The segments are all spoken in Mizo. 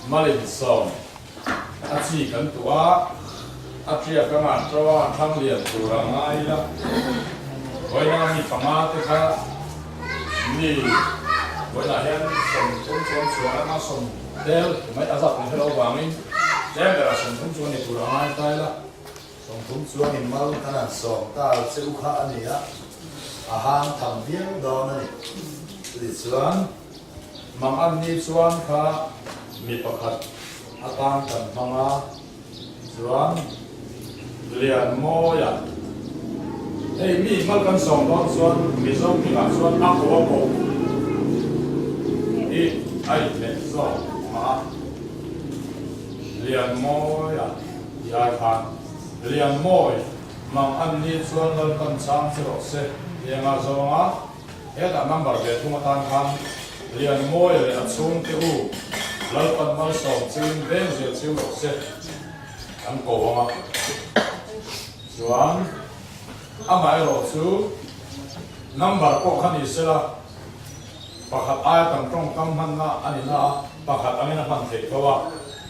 Malinsawm a chi kan tuah a, a tiak anga an to a, an thlang lian tur a ngai ila. Vawiina mi panga te kha mi vawiinah hian 30 chuan chhuah anga sawm tel mai a zak ni hrelo vangin tlem berah 30 chuan ni tur a ngai ta ila. 30 chuangin mal kan han sawm ta che u kha a ni a, a hang tham viau dawn a ni. Tichuan, mang an ni chuan kha mi pakhat atan kan hmang a, chuan Lianmawia, hei mi mal kan sawm dawn chuan Mizo hmingah chuan a ko a ko hi a inhmeh zawk mah a, Lianmawia. Ti ai khan Lianmawi mang an ni chuan Lalpan chang che rawh se ti anga zawnga hetah number ve thung atan khan Lianmawia leh a chhungte u Lalpan malsawm chiin veng zel chiu rawh se an ko anga chuan amaherawh chu number pawh kha ni sela Pakhat aia tam tawngkam hmanna a ni na a, pakhat angin a hman theih tho a.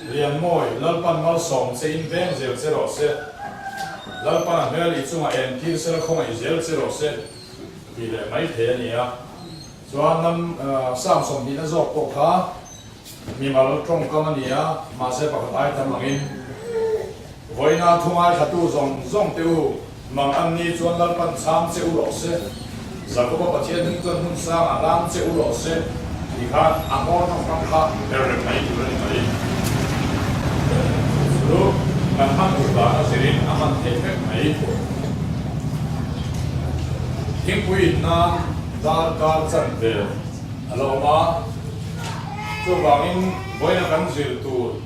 Lianmawi, Lalpan malsawm che in veng zel che rawh se. Lalpan a hmel i chungah en tir sela khawngaih zel che rawh se tih leh mai thei a ni a. Chuan nam Psalm 20 na zawk pawh kha mimal tawngkam a ni a, mahse pakhat aia tam angin Vawiina thu ngaithlatu zawng zawng te u, mang an ni chuan Lalpan chhang che u rawh se, Jakoba Pathian hming chuan hmun sangah hlang che u rawh se tih khan a hmawr tawngkam kha her rem mai tur a ni mai. Chu kan hman tur dan a zirin a hman theih vek mai. Thingpui in nan darkar chanve a la awm a, chuvangin vawiina kan zir tur,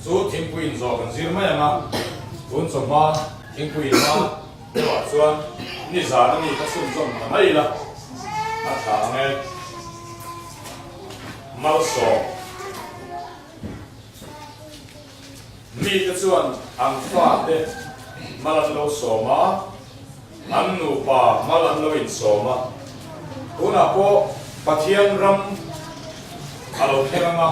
Chu thingpui in zawh kan zir mai ang a, tun chawhma thingpui in hma deuhah chuan nizan a mi ka chhunzawm ta mai ila a tha ang e. Malsawm mite chuan an fate mal an lo sawm a, an nupa mal an lo insawm a, tunah pawh Pathian ram a lo thleng ang a,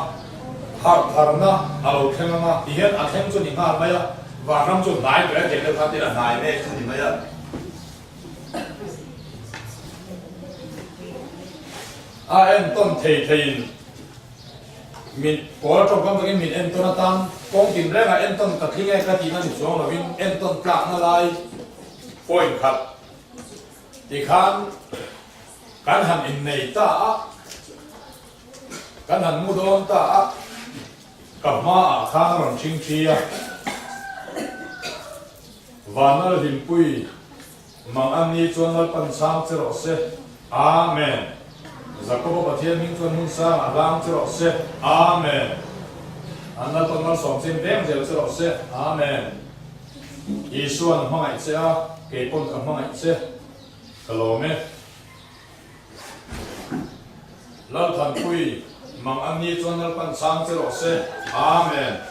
harh tharna a lo thleng ang a, ti hian a thleng chu ni nghal mai a, vanram chu hnai ber a thei deuh kha tin a hnai mek chu ni mai a. A entawn thei theiin min kawl tawngkam takin min entawn atan kawng tin rengah entawn ka tling e ka tihna ni chuang lovin entawn tlakna lai point khat Tikhan kan han innei ta a, kan han mu dawn ta a, ka hmaah khan a rawn ṭhing ṭhi a, Vanlal Hlimpui mang an ni chuan Lalpan chhang che rawh se, Amen. Jakoba Pathian hming chuan hmun sangah hlang che rawh se, Amen. An Lalpan malsawm chin veng zel che rawh se, Amen. Isuan a hmangaih che a, kei pawn ka hmangaih che, ka lawm e. Lalthanpui, mang an ni chuan Lalpan chhang che rawh se. Amen.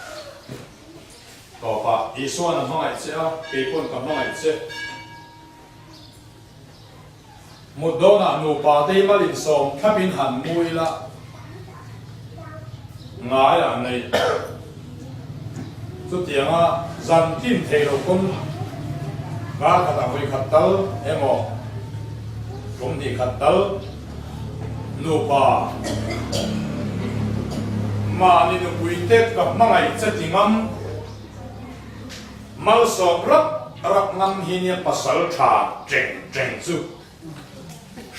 Tawpah, Isuan a hmangaih che a, kei pawn ka hmangaih che. Mut dawnah nupa te hi mal insawm thlapin han mu ila ngai ah neih chutianga zan tlin thei lo pawn kar khatah vawi khat tal emaw tum hnih khat tal nupa mahni nupui te ka hmangaih che ti ngam Malsawm rap rap ngam hi nia pasal tha teng teng chu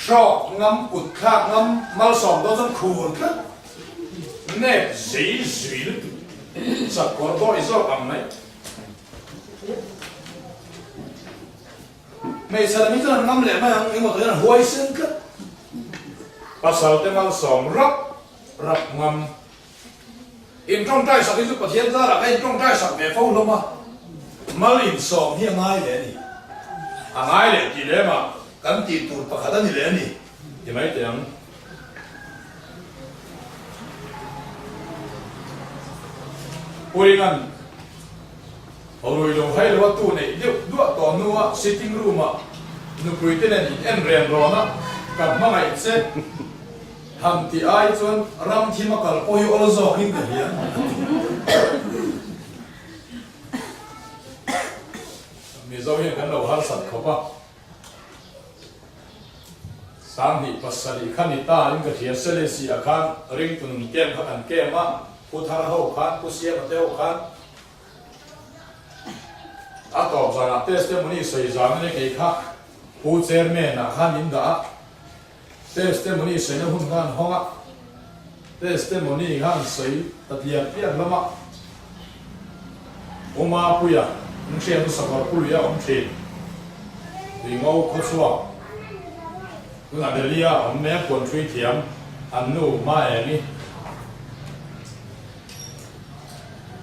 hrawk ngam kut thlak ngam malsawm dawn chuan khur tlat nep zei zui lutuk chakawr dawi zawk ang mai. Hmeichhe lam hi chuan an ngam leh mai ang engemaw tak hian an huaisen tlat pasal te malsawm rap rap ngam. In tawngtai sak hi chu Pathian zarah ka in tawngtai sak ve fo hlawm a, mal insawm hi a ngai leh a ni. A ngai leh tih lem ah kan tih tur pakhat a ni leh a ni ti mai teh ang. Puringan rui lo hai lo a tu neih deuh duah tawh hnu ah sitting room ah nupui te nen in en ren rawn a, ka hmangaih che. Han tih ai chuan ram thim a kal pawh hi awl zawkin ka hria. Mizo hian kan lo harsat khawp a. 27 kha ni ta in ka hria Selesih ah khan ringtu nun kem kha kan kem a, Pu Thar ho khan, Pu Siama te ho khan a tawp zanah testimony sawi zan a ni kei kha Pu Chairman ah khan min dah a, testimony sawina hun kha an hawng a, testimony kha an sawi ta tliar tliar hlawm a, U Mapuia in hriatna sakawr pului a awm thin. Tuingo khawchhuak tunah Delhi-a awm mek puan hrui thiam an nu Maengi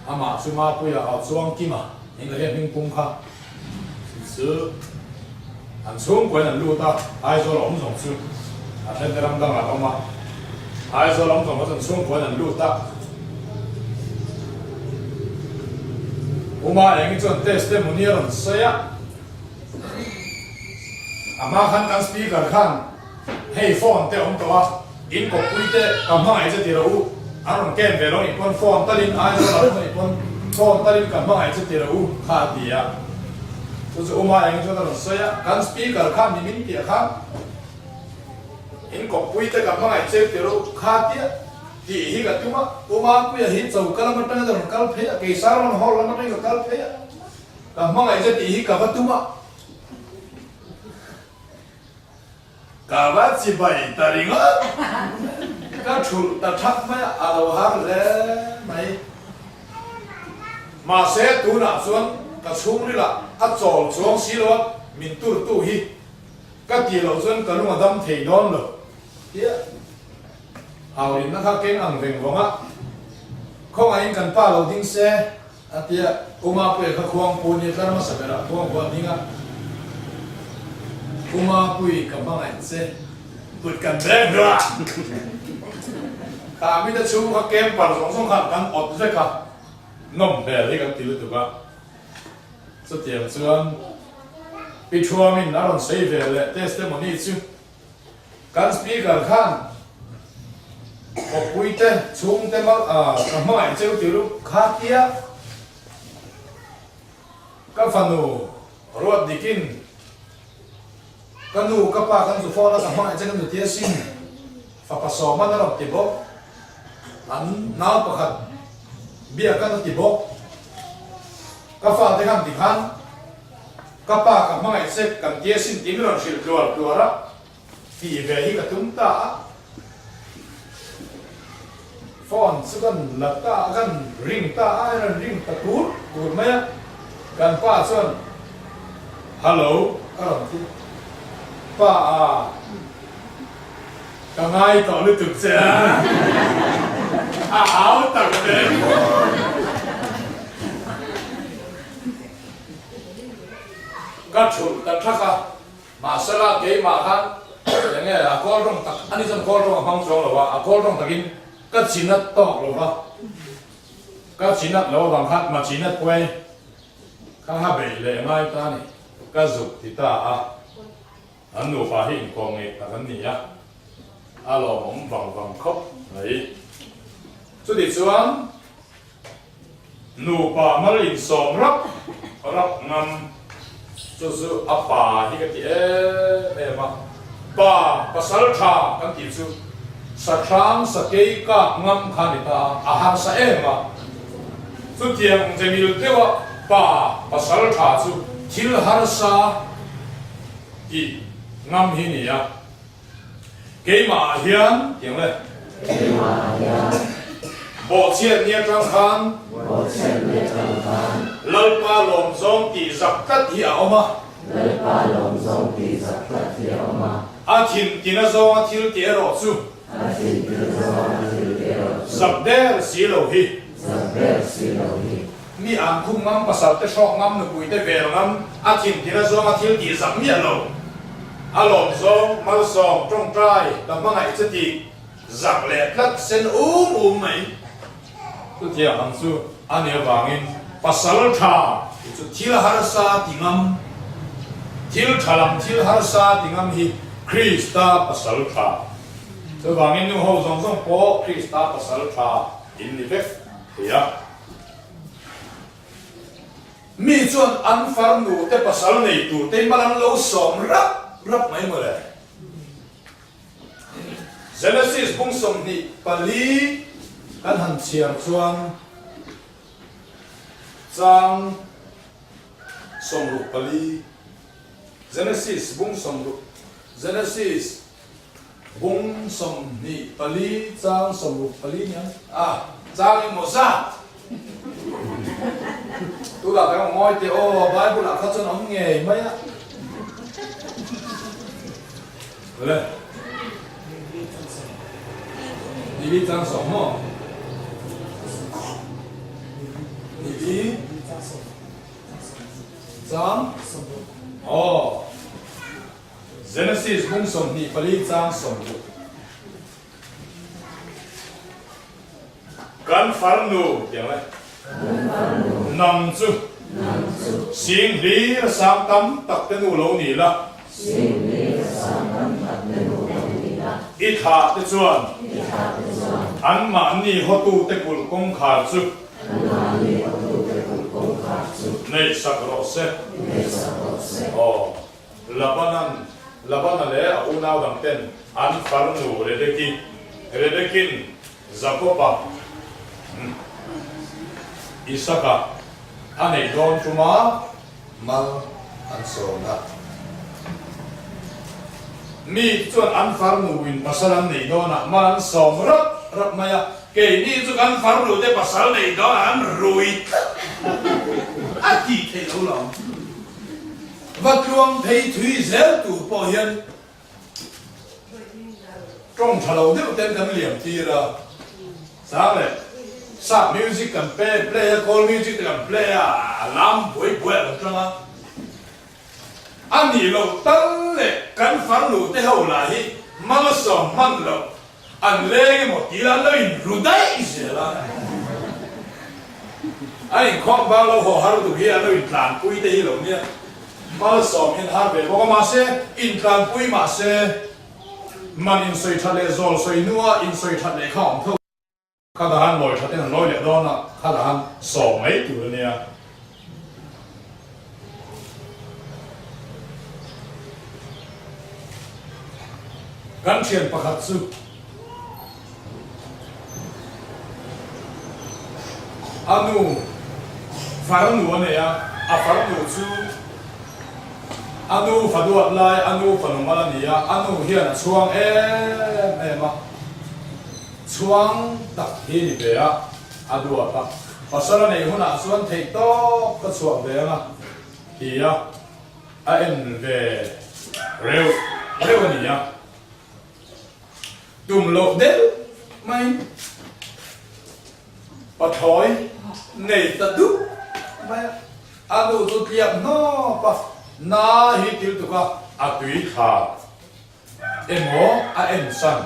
amah chu Mapuia au chuang Kima in ka hriat hming pum kha chu an chhungkuain an lut a, Aizawl a awm zawng chu a then te ram dangah an awm a, Aizawl a awm zawng kha chu an chhungkuain an lut a. Uma Engi chuan testimony a rawn sawi a, a hma khan kan speaker khan hei phone te awm tawh a, in kawppui te ka hmangaih che ti rawh u, an rawn ken ve lo nih pawn phone talin Aizawl a awm anih pawn phone talin ka hmangaih che ti rawh u kha a ti a, chu chu Uma Engi chuan a rawn sawi a, kan speaker khan ni min piah khan in kawppui te ka hmangaih che ti rawh u kha a ti a. Tih hi ka tum a, U Mapuia hi choka lam atangin a rawn kal phei a, kei Saron Hall lam atangin ka kal phei a, ka hmangaih che tih hi ka va tum a, ka va chibai ta ringawt, ka thulh ta thak mai a, a lo har hle mai. Mahse tunah chuan ka chhungrilah a chawl chuang si lo a, min turtu hi ka tih loh chuan ka lung a dam thei dawn lo tia. Haurinna kha keng ang veng vawng a, khawngaihin kan pa lo ding se, a ti a. U Mapuia kha khuangpu nia tlar hmasa berah khuangpu a ding a, U Mapui ka hmangaih che, kut kan bek hluah. Kha mite chhung kha camper zawng zawng khan kan awt vek a, nawm hmel hi kan ti lutuk a. Chutiang chuan Pi Thuamin a rawn sawi ve leh testimony chu. Kan speaker khan kawppuite chhungte mal a ka hmangaih cheu ti ru kha tia ka fanu ruat dikin ka nu ka pa kan zu phone a ka hmangaih che ka nu tia sin fapa sawman a rawn ti bawk an nau pakhat biak an ti bawk ka fate khan ti khan Ka pa ka hmangaih che kan tia sin tih min rawn hrilh tluar tluar a, tih ve hi ka tum ta a. Phone chu kan la ta a, kan ring ta a, a rawn ring ta kur kur mai a. Kan pa chuan Hello a rawn ti a, Pa a, ka ngai tawh lutuk che a, a au tak ve. Ka thulh ta thak a, mahsela keimah khan eng nge a kawl rawng tak ani chuan kawl rawng a hmang chuang lo a, a kawl rawng takin ka chinat tawk lo va, ka chinat lo avang khan ma chinat kuai kha ha beih leh ngai ta a ni, ka zuk ti ta a, an nupa hi inkawm ngeih tak an ni a, a lawmawm vang vang khawp mai. Chutih chuan. Nupa mal insawm rap rap ngam chu chu a pa hi ka ti em em a, pa pasal tha kan tih chu sahrang sakei kap ngam kha ni ta a, a harsa em a, chutiang che mil deuha pa pasal tha chu thil harsa tih ngam hi ni a. Keimah ah hian tiang le. Keimah ah hian. Bawhchhiat ni atang khan. Bawhchhiat ni atang khan. Lalpa lawmzawng tih zak tlat hi a awm a. Lalpa lawmzawng tih zak tlat hi a awm a. A thintin a zawnga thil tih erawh chu. A thintin a zawnga thil tih erawh chu. Zak der si lo hi. Zak der si lo hi. Mi an khum ngam, pasal te hrawk ngam, nupui te vel ngam, a thintir a zawnga thil tih zak miah lo. A lawm zawng, malsawm, tawngtai, ka hmangaih che tih zak leh tlat sen um um mai. Chutiang ang chu a nih avangin pasal tha tih chu thil harsa ti ngam, thil tha lam thil harsa ti ngam hi Krista pasal tha. Chuvangin nu ho zawng zawng pawh Krista pasal tha in ni vek thei a. Mi chuan an farnu te pasal nei tur te mal an lo sawm rap rap mai mawle. Genesis bung 24 kan han chhiar chuan chang 64 Genesis bung sawmruk Genesis bung 24 chang 64 nia a chang emaw zat Tunah kan awm ngawi teh aw, Bible ah kha chuan awm ngei mai a. Le. Ni li chang sawm maw? Ni li chang aw. Genesis bung 24 chang 60. Kan farnu tiang le. Nang chu sing hlir sang tam tak te nu lo ni la. I thlah te chuan anmahni hotu te kulh kawngkhar chu neih sak rawh se. Aw. Labanan, Labana leh a unau dang ten an farnu Rebeki, Rebekin Jakoba, Isaka a neih dawn tuma mal an sawm a. Mi chuan an farnu in pasal an neih dawnah mal an sawm rap rap mai a, keini chu kan farnu te pasal neih dawnah an rui tlat a tih theih lo lawm. Va tluang phei thui zel tur pawh hian tawng tha lo deuh ten kan liam tir a, sang leh sap music kan play a, kawl music te kan play a, a lam buai buai a lo tang a, a nih loh tal leh kan farnu te ho lah hi malsawm hman loh An leng emaw tih lah an lo inru daih zel a. An inkhawm bang lo haw har duh hi an lo intlanpui te hi lo nia. Malsawm hian har ve bawk a, mahse intlanpui mahse man insawi that leh zawl sawi hnua insawi that leh kha a awm tho. Kha dahan lawi that in an lawi leh dawn a, kha dahan sawm mai tur a nia. Kan thian pakhat chu a nu farnu a nei a, a farnu chu a nu fa duat lai a nu fanu mal a ni a, a nu hian a chhuang em em a. Chhuang tak hi ni ve a, a duat a. Pasal a neih hunah chuan theih tawp ka chhuah ve ang a, ti a, a en ve reuh reuh a ni a. Tum loh deuh mai pathlawi nei ta dup mai a, a nu chu tliak hnawp a, na hi til tuk a, a tui thla. Emaw a en san.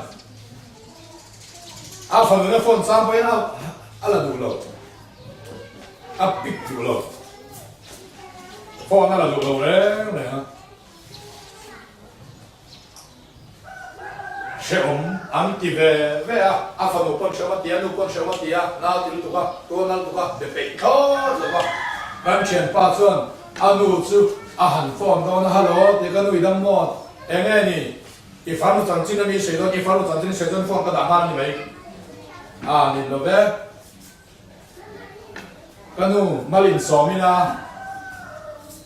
A fanuna phone chang pawhin a a la duh lo. A pick duh lo. Phone a la duh lo reng reng a. Hrehawm an ti ve ve a, a fanu pawn hrehawm a ti a, nu pawn hrehawm a ti a, nau ti lutuk a, tual nal lutuk a, be peih thlawt lo va. Kan thianpa chuan a nu chu a han phone dawn a, Hello, ti ka nu i dam maw? Eng nge ni? I farnu chanchin a mi sawi dawn, i farnu chanchin i sawi dawn phone ka dah nghal a ni mai. A ni lo ve. Ka nu mal insawm ila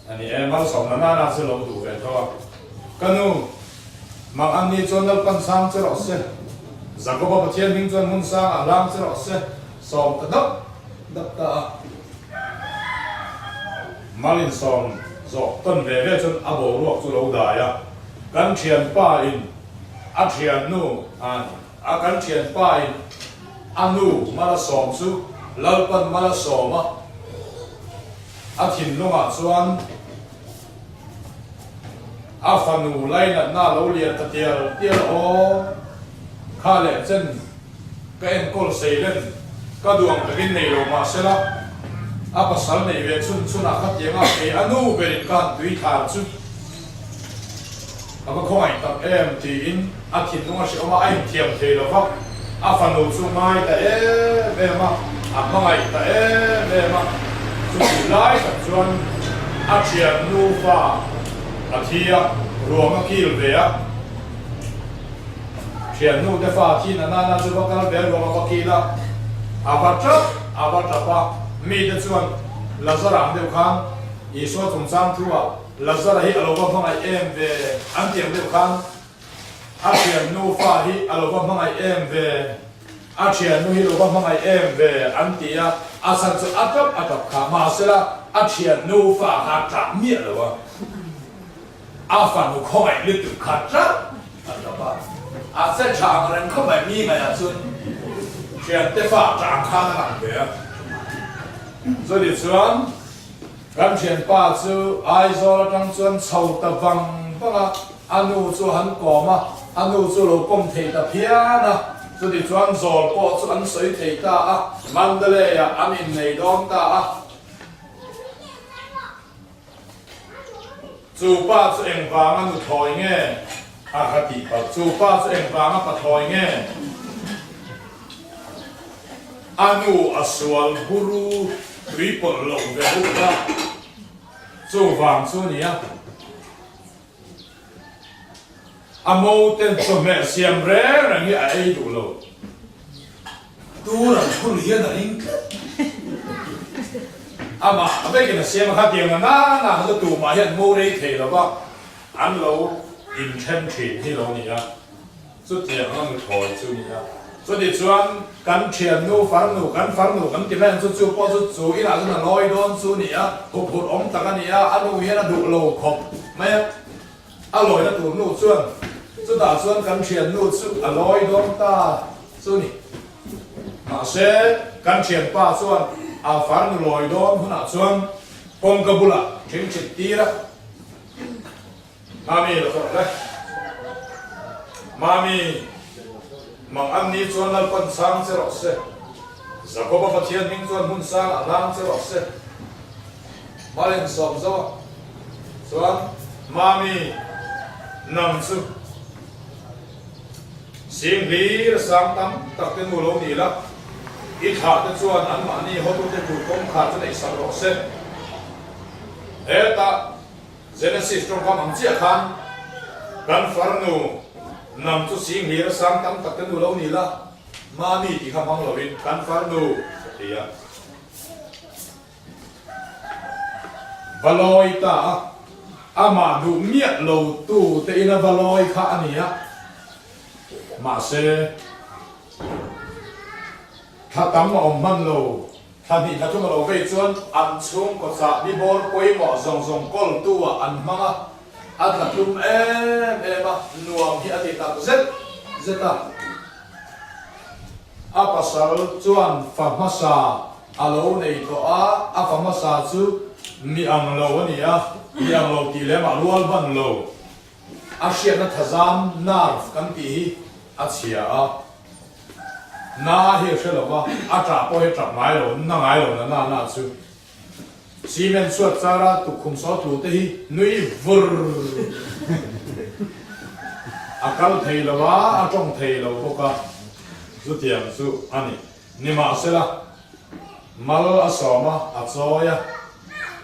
a ni e, malsawmna nana chu lo duh ve tho a. Ka nu, mang an ni chuan Lalpan sang che rawh se, Jakoba Pathian hming chuan hmun sangah hlang che rawh se, sawm ta dap dap ta a. Mal insawm zawh tawn ve ve chuan a boruak chu lo dai a, kan thianpa in a thiannu a kan thianpa in a nu mal a sawm chu Lalpan mal a sawm a, a thinlungah chuan a fanu lainatna a lo lian ta tial tial aw, kha leh chen. Ka enkawl seilen ka duh ang takin nei lo mahsela a pasal nei ve chhun chhunah khatianga kei a nu berin ka han tui thlar chu. A va khawngaih tak em tiin a thinlung a hrehawm a, a inthiam thei lo va, a fanu chu ngai ta em em a, a hmangaih ta em em a. Chutih lai tak chuan a thiannu fa a thi a, ruang a kil ve a. Thiannu te fa thi na nana chu va kal ve a, ruang a va kil a, a va tap a va tap a. Mite chuan Lazara ang deuh khan Isua chungchang thu ah Lazara hi a lo va hmangaih em ve an ti ang deuh khan a thiannu fa hi a lo va hmangaih em ve, a thiannu hi lo va hmangaih em ve an ti a, a chhan chu a tap a tap kha mahsela a thiannu fa kha a tap miah lo a, a fanu khawngaih lutuk kha tap a tap a, a che tha ang reng khawp mai mi ngaihah chuan thiante fa tang khan a lang ve a, chutih chuan. Kan thianpa chu Aizawl atang chuan chho ta vang vang a, a nu chu han kawm a, a nu chu lo pawm thei ta phian a, chuti chuan zawl pawh chu an sawi thei ta a, Mandalay-ah an innei dawn ta a. Chu pa chu engvanga nuthlawi nge? A ka tih palh. Chu pa chu engvanga pathlawi nge? A nu a sual buru tui pawlh loh ve buk a, chuvang chu a nia. A mo ten chawhmeh siam reng reng hi a ei duh lo. Tur an phur hian a ring tlat. Amah a vekin a siam a kha tiang na na na kha chu tumah hian mo rei thei lo va, an lo inthen thin hi lo ni a. Chutiang a nuthlawi chu ni a. Chuti chuan kan thiannu farnu, kan farnu kan ti mai ang chu, chu pawh chu chu inah chuan a lawi dawn chu ni a, huphurh awm tak a ni a, a nu hian a duh lo khawp mai a, a lawina tur nu chuan chutah chuan kan thiannu chu a lawi dawn ta chu ni. Mahse kan thianpa chuan a farnu lawi dawn hunah chuan kawngka bulah thingthit tir a. Mami la zawrh le. Mami, Mang an ni chuan Lalpan chhang che rawh se. Jakoba Pathian hming chuan hmun sang ah hlang che rawh se. Malin sawm zo a. Chuan Mami, nang chu sing hlir a sang tam tak te nu lo ni la, i thlah te chuan anmahni hotute tur kawngkhar chu neih sak rawh se. Hetah. Genesis tawngkam ang chiah khan kan farnu nang chu sing hlir a sang tam tak te nu lo ni la, mami tih kha hmang lovin kan farnu ka ti a. Va lawi ta a, amah duh miah lo tu te ina va lawi kha a ni a, mahse thla tam a awm hman lo. Thla hnih thla thum a lo vei chuan an chhungkaw chahbi bawr pawimawh zawng zawng kawltu ah an hmang a, a tla tlum em em a, nuam hi a ti tak zet zet a. A pasal chuan fa hmasa a lo nei tawh a, a fa hmasa chu mi ang lo a ni a, mi ang lo tih lem ah rual ban lo, a hriatna thazam, nerve, kan tih hi a chhia a. Na hi a hre lo va, a ṭah pawh hi a ṭap ngai lo, na ngai lo na na na chu. Cement chhuat chara tukkhum saw tlu te hi nui vur a kal thei lo a, a ṭawng thei lo bawk a, chutiang chu a ni. Nimahsela, mal a sawm a, a chawi a,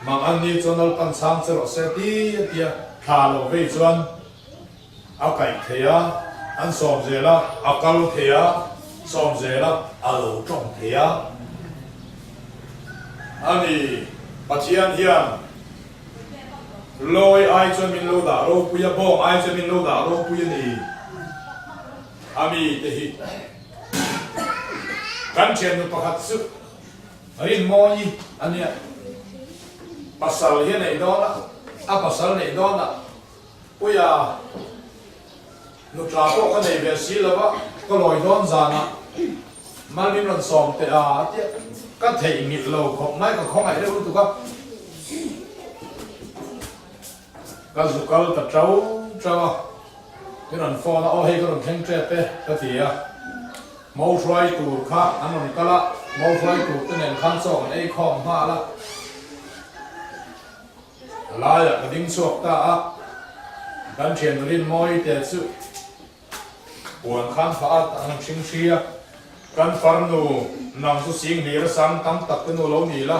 mang an ni chuan Lalpan chhang che rawh se ti a ti a, thla lo vei chuan, A kaih thei a, an sawm zel a, a kal thei a, sawm zel a, a lo tawng thei a. A ni, Pathian hian lawi ai chuan min lo dah ropui a, bawng ai chuan min lo dah ropui a ni. A mi te hi kan thiannu pakhat chu Rinmawi a nia, pasal hi a neih dawn a, a pasal neih dawn a, Puia, nutla pawh ka nei ve si lo a, ka lawi dawn zanah mal min rawn sawm teh a a tia, ka theihnghilh lo khawp mai, ka khawngaih deuh lutuk a, ka zu kal ta tau tau a, min rawn phone a, aw hei ka rawn thleng tep e ka ti a, mo hruai tur kha an rawn kal a, mo hruai tur te nen khan chaw kan ei khawm nghal a. A laiah ka ding chhuak ta a. Kan thian Rinmawii te chu puan khan phah a, an han hring hri a. Kan farnu nang chu sing hlir a sang tam tak te nu lo ni la,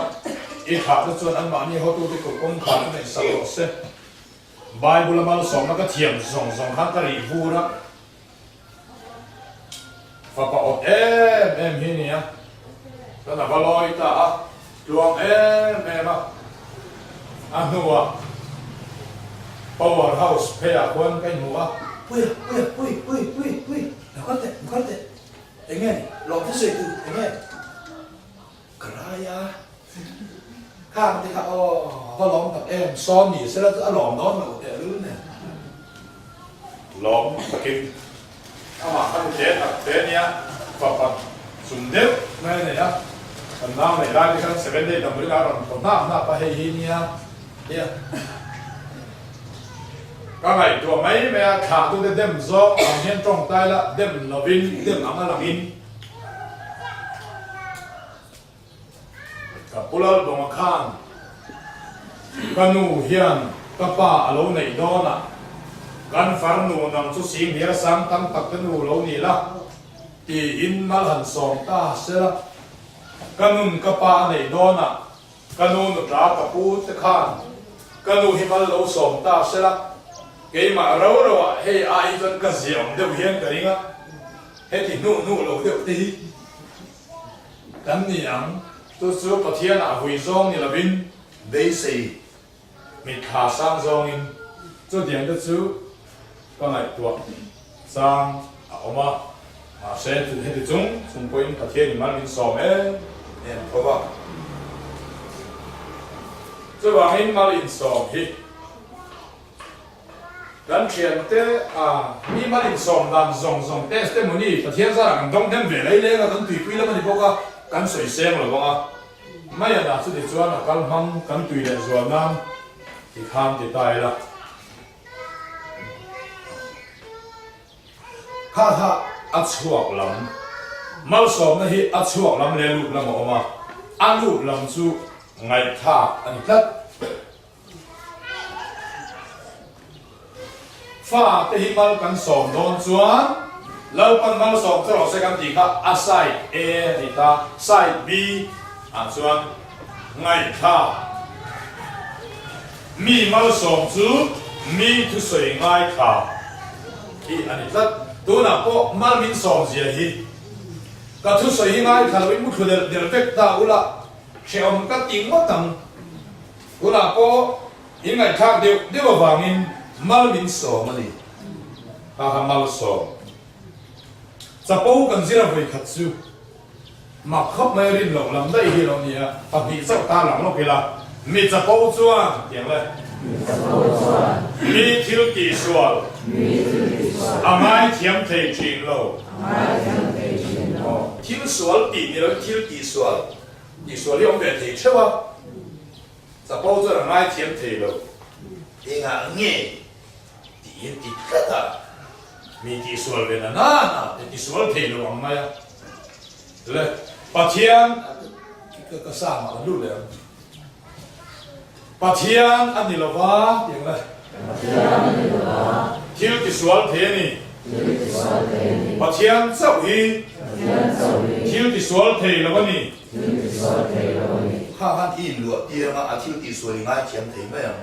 i thlah te chuan anmahni hotute kut kawngkhar chu neih sak rawh se. Bible a malsawmna ka thiam zawng zawng khan ka rih vur a. Fapa awt em em hi nia, kan a va lawi ta a, tluang em em a, a hnuah Power House pheiah khuan ka inhmu a. Puia, puia, pui, pui, pui, pui, lo kal teh, lo kal teh, eng nge ni, lawm thil sawi tu, eng nge, ka rai a, khang te kha aw, va lawm tak em, sawn ni sela chu a lawm dawn lo teh lul nen. Lawm takin amah kha nu te tak te nia fapa chum deuh mai a nei a, kan nau neih lai te khan seven day damdawi a rawn thaw hnap hnap a hei hi nia tia ka ngaihtuah mai mai a, thlah tu te dem zawk ang hian tawngtai la dem lovin dem ang a langin Ka pu Lalbawnga khan ka nu hian ka pa a lo neih dawn a, kan farnu nang chu Singhlir a sang tam tak te nu lo ni la tiin mal han sawm ta se la, ka nun ka pa a neih dawn a, ka nu nuta ka pu te khan ka nu hi mal lo sawm ta se la, keimah ro ro ah hei ai chuan ka ziah awm deuh hian ka ring a, heti hnuh hnuh lo deuh te hi. Kan ni ang, chu chu Pathian ah vui zawng ni lovin beisei mitthla sang zawngin chutiang te chu ka ngaihtuah chang a awm a, mahse chu heti chung chung pawhin Pathian in mal min sawm em em tho a. Chuvangin mal insawm hi. Kan thiante a mi mal insawm dan zawng zawng testimony Pathian zarah kan dawng hnem ve lei leng a, kan tuipui lam a ni bawk a, kan sawi seng lo vang a. Maian ah chuti chuan a kal hmang kan tui leh zual nan ti khan ti ta ila. Kha kha a chhuak lam, malsawmna hi a chhuak lam leh lut lam a awm a, a lut lam chu ngaihthlak a ni tlat. Fa te hi mal kan sawm dawn chuan Lalpan mal sawm che rawh se kan tih kha a side A a ni ta, side B ah chuan ngaihthla mi mal sawm chu mi thusawi ngaithla hi a ni tlat. Tunah pawh mal min sawm zia hi ka thusawi hi ngaithla loin muthlu del del vek ta ula hrehawm ka ti ngawt ang. Tunah pawh in ngaihthlak deuh deuh avangin mal min sawm a ni. Kha kha mal sawm. Chapo kan zir a vawi khat chu mak khawp mai a rin loh lam daih hi a lo ni a, pahnih chauh ta lang lawk ila, mi chapo chuan tiang le. Mi chapo chuan. Mi thil tihsual. Mi thil tihsual. A ngaithiam thei thin lo. A ngaithiam thei thin lo. Thil sual tih ni loin thil tihsual. Tihsual hi awm ve thei theuh a, chapo chuan a ngaithiam thei lo. Engah nge tiin ti tlat a, mi tihsual ve na na na te tisual thei lo ang mai a. Le Pathian ka sa mah lut leh ang. Pathian a ni lova tih ang le. Pathian a ni lova. Thil tisual thei a ni. Thil tisual thei a ni. Pathian chauh hi. Pathian chauh hi. Thil tisual thei lo a ni. Thil tisual thei lo a ni. Kha khan i inluah tir anga a thil tihsual i ngaithiam thei mai ang.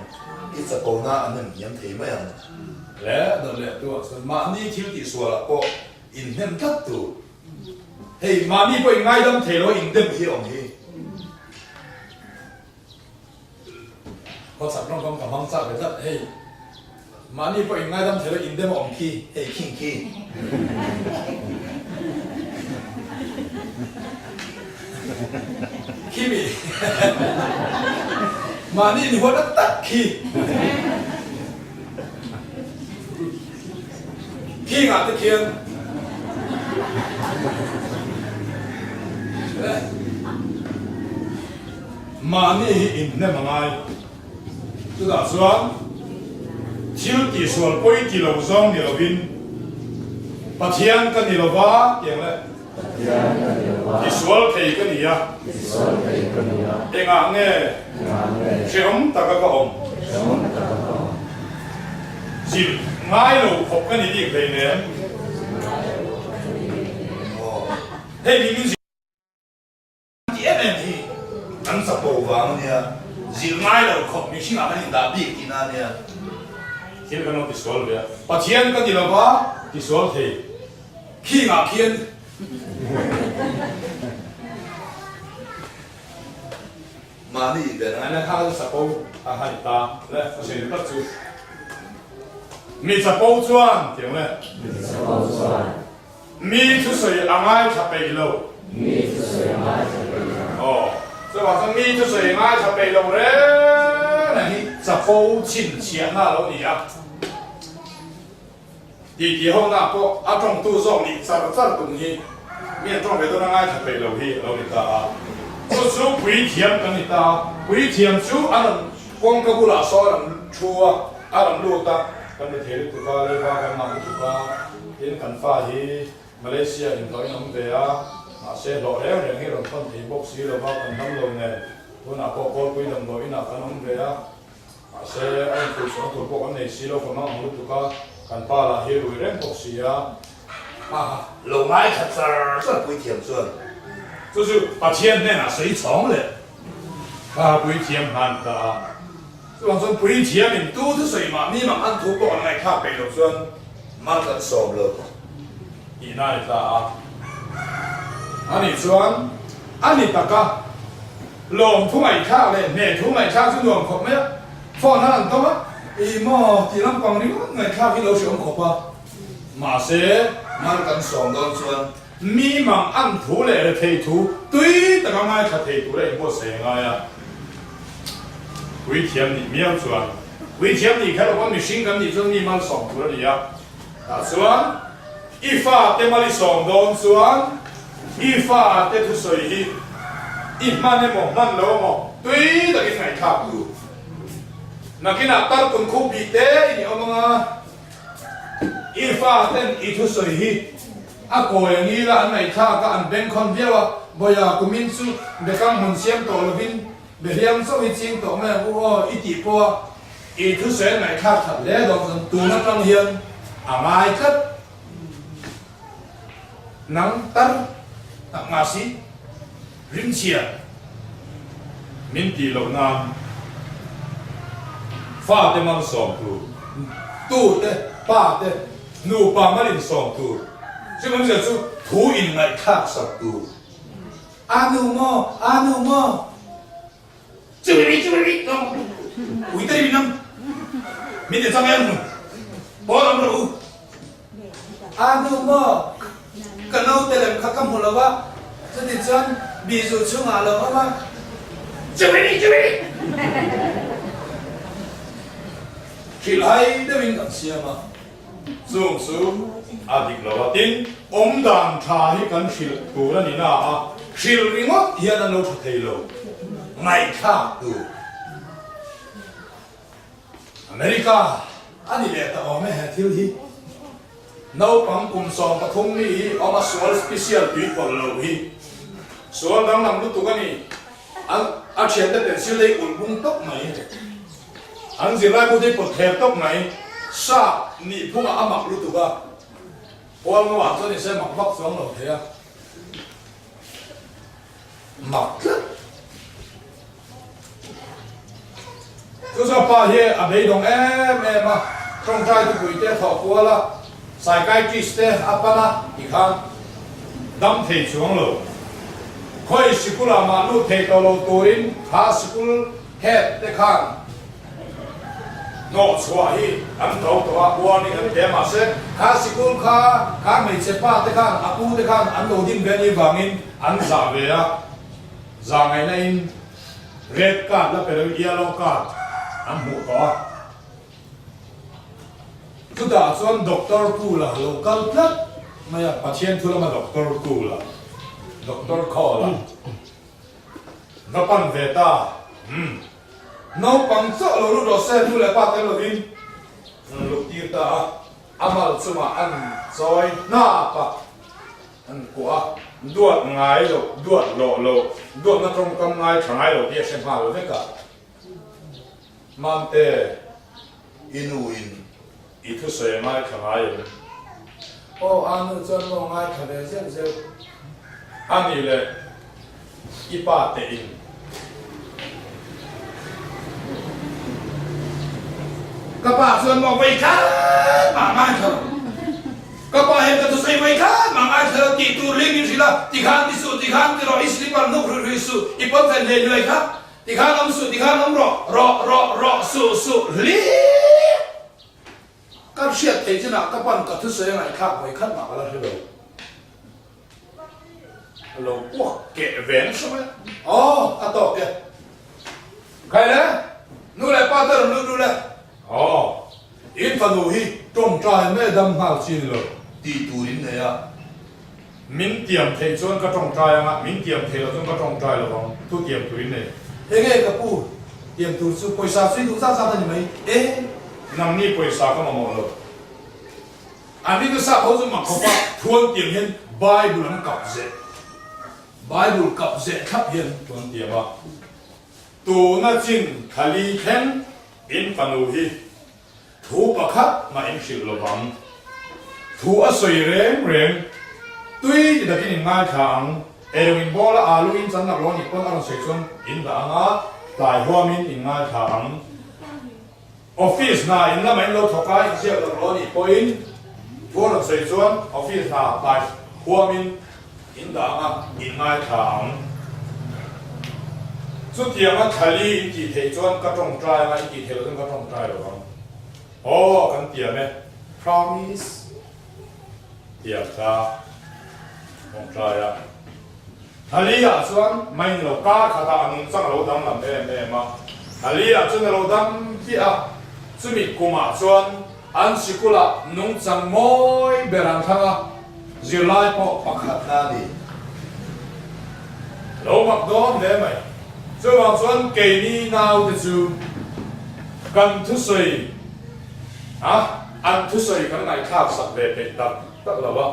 I chakona a hnem hniam thei mai ang. Le dawt leh tu ah chuan mahni thil tihsual ah pawh inhnem tlat tur. Hei mahni pawh in ngaidam thei lo a indem hi a awm hi. Khawchhak rawng ka hmang chak ve tlat hei mahni pawh in ngaidam thei lo indem a awm khi hei khing khi. Khi mi mahni ni huat a tak khi. Khingah te khian mahni hi inhnem a ngai. Chutah chuan thil tihsual pawi ti lo zawng ni lovin Pathian ka ni lova tih ang le. Tisual thei ka ni a. Engah nge hrehawm taka ka awm? Zilh ngai lo khawp ka ni bik hleinem. Hei hi min zilh. Ti em em hi kan chapo vang a nia, zilh ngai lo khawp mihring ah kan indah bik tihna a nia. Thil kan lo tisual ve a, Pathian ka ti lova tisual thei khingah khian. Mahni ber. Ngaina kha chu chapo a han ta le a sawi tak chu mi chapo chuan tiang le. Mi chapo chuan. Mi thusawi a ngaithla peih lo. Mi thusawi a ngaithla peih lo. Aw, chuvang chuan mi thusawi a ngaithla peih lo reng reng hi chapo chhinchhiahna a lo ni a. Titi hona pawh a tawngtu zawk nih char char tum hi mi an tawng ve dawn a ngaithla peih lo hi a lo ni ta a. Chu chu puithiam kan ni ta a, puithiam chu a rawn kawngka bulah sawn a rawn thu a, a rawn lut a, kan ri thei lutuk a, leiba kan ngah lutuk a, tin kan fa hi Malaysia inhlawhin a awm ve a, mahse hlawh reng reng hi rawn thawn thei bawk si lova kan dam lo nen, tunah pawh Kawlpui damdawi inah kan awm ve a. Mahse, a infuihchhuahna tur pawh kan nei si lo, ka mang ang lutuk a, kan pa lah hi rui reng bawk si a. Ha ha, lo ngaithla char char puithiam chuan. Chu chu Pathian hnenah sawi chhawng leh kha puithiam hlan ta a. Chuvang chuan puithiamin tu thusawi mah mi mang an thu pawh an ngaihthlak peih loh chuan mal kan sawm lo tihna a ni ta a. Ani chuan a ni tak a. Lawm thu ngaihthlak leh hne thu ngaihthlak chu nuam khawp mai a, phone a rawn tawng a, ih maw tih lampang ringawt ngaihthlak hi lo hreawm khawp a, mahse mal kan sawm dawn chuan mi mang an thu leh rethei thu tui taka ngaithla thei tura inbuatsaih a ngai a, puithiam nih miau chuan puithiam nih kher lo pawn mihring kan nih chuan mi malsawm tur a ni a, tah chuan i fate mal i sawm dawn chuan I fa te thusawi hi i hman emaw hman lo emaw tui takin ngaihthlak tur. Nakinah tarkun khup bih te i ni awm anga i fa ten i thusawi hi a kawi a ngila an ngaihthlak a an bengkhawn viau a, Bawiha kumin chu bekang hmun siam tawh lovin behliang chauh hi ching tawh mai ang u aw i tih pawha i thusawi an ngaihthlak that hle dawn chuan tun atang hian a ngai tlat. Nang tar tak nga si, rimchhia min tih loh nan fate malsawm tur, tu te, pa te, nupa mal insawm tur, chu awmzia chu thu inngaihthlak sak tur. A nu maw, a nu maw. Churi churi lo ui te ri nam min ti chang em nu pawl awm rawh u. A nu maw ka naute lem kha ka hmu lo a, chuti chuan bizu chhungah lo awm a. Churi churi hrilh hai deuhin kan siam a, chung chu a dik lo a, tin awmdan tha hi kan hrilh tur a ni na a, hrilh ringawt hian an lo tha thei lo, ngaihthlak tur. America a ni leh ta awm e he thil hi. Naupang kum 13 mi hi awm a sual special tui pawlh lo hi sual danglam lutuk a ni. An a thiante pencil te hi ulh bung tawp mai. An zirlai pawh te hi pawt thler tawp mai. Sap nih phungah a mak lutuk a, Hual ngo ah chuan i se mak vak chuang lo thei a. Mak tlat. Chu chuan pa hi a beidawng em em a, tawngtai tupui te a thawh kual a, psychiatrist te a pan a tikhan dam thei chuang lo. Khawi sikul ah mah lut thei tawh lo turin kha sikul head te khan hnawh chhuah hi an to tawh a, warning an pe a mahse kha sikul kha kha hmeichhe pa te khan a pu te khan an lo din ve anih vangin an zah ve a, zah ngaihna in Red card la pe lo yellow card an hmuh tawh a. Chutah chuan Doctor Kula lo kal tlat mai a, Pathian thu lama Doctor Kula, Doctor Khawla va pan ve ta. Umm. Naupang chauh lo lut rawh se, nu leh pa tel lovin an lut tir ta a, a mal chungah an chawi hnap a. An kuah a, duat ngai lo, duat lawh lo, duatna tawngkam ngai tha ngai lo tih a hre nghal vek a. Mamte, i nu in. I thusawi a ngaithla ngai em? Aw, a nu chuan maw ngaithla ve zeuh zeuh. A nih leh i pa te in. Ka pa chuan maw vei khat mah ngaithla lo. Ka pa hian ka thusawi vei khat mah ngaithla lo tih tur ling in hrilh a, tikhan ti suh, tikhan ti rawh, i slipper hnuk hruih hruih suh, i pawnfen hlei hluai kha, tikhan awm suh, tikhan awm rawh, rawh, rawh, rawh, suh, suh, hlim. Ka hriat theih chinah ka pan ka thusawi a ngaihthlak vawi khat mah ka la hre lo. A lo puak keh ve nasa mai a. Aw, a tawk e. Khai le, nu leh pa te rawn lut ru le. Aw, in fanu hi tawngtai mai dam nghal chi ni lo. Tih tur in nei a. Min tiam theih chuan ka tawngtai anga, min tiam theih loh chuan ka tawngtai lo vang, thu tiam tur in nei. Enge ka pu, tiam tur chu pawisa chu i duh zat zat a ni mai e. Nangni pawisa ka mamawh lo. An rinna sap ho chu mak khawp a, thuan tiam hian Bible an kap zeh. Bible kap zeh thlap hian thuan tiam a. Tuna chin thali thleng in fanu hi thu pakhat mah in hrilh lo vang. Thu a sawi reng reng, tui ti takin in ngaithla ang, erawh in bawla alu in chan lak lo nih pawn a rawn sawi chuan in dah ang a, tlai huamin in ngaithla ang. Office hna in lama in lo thawk a, in ziak lak lo nih pawhin thu a rawn sawi chuan office hna tlai huamin in dah ang a, in ngaithla ang. Chutianga thlali in tih theih chuan ka tawngtai anga in tih theih loh chuan ka tawngtai lo vang. Aw, kan tiam e. Promise. Tiam kha tawngtai a. Thali ah chuan mai ni lo, kar khatah a nungchang a lo danglam em em a. Thali ah chuan a lo dam hliah a, chumi kumah chuan an sikulah nungchang mawi ber an thlang a, zirlai pawh pakhatna a ni. Lo mak dawn hle mai. Chuvang chuan keini naute chu kan thusawi a, an thusawi kan ngaihthlak sak ve peih tak tak lo a.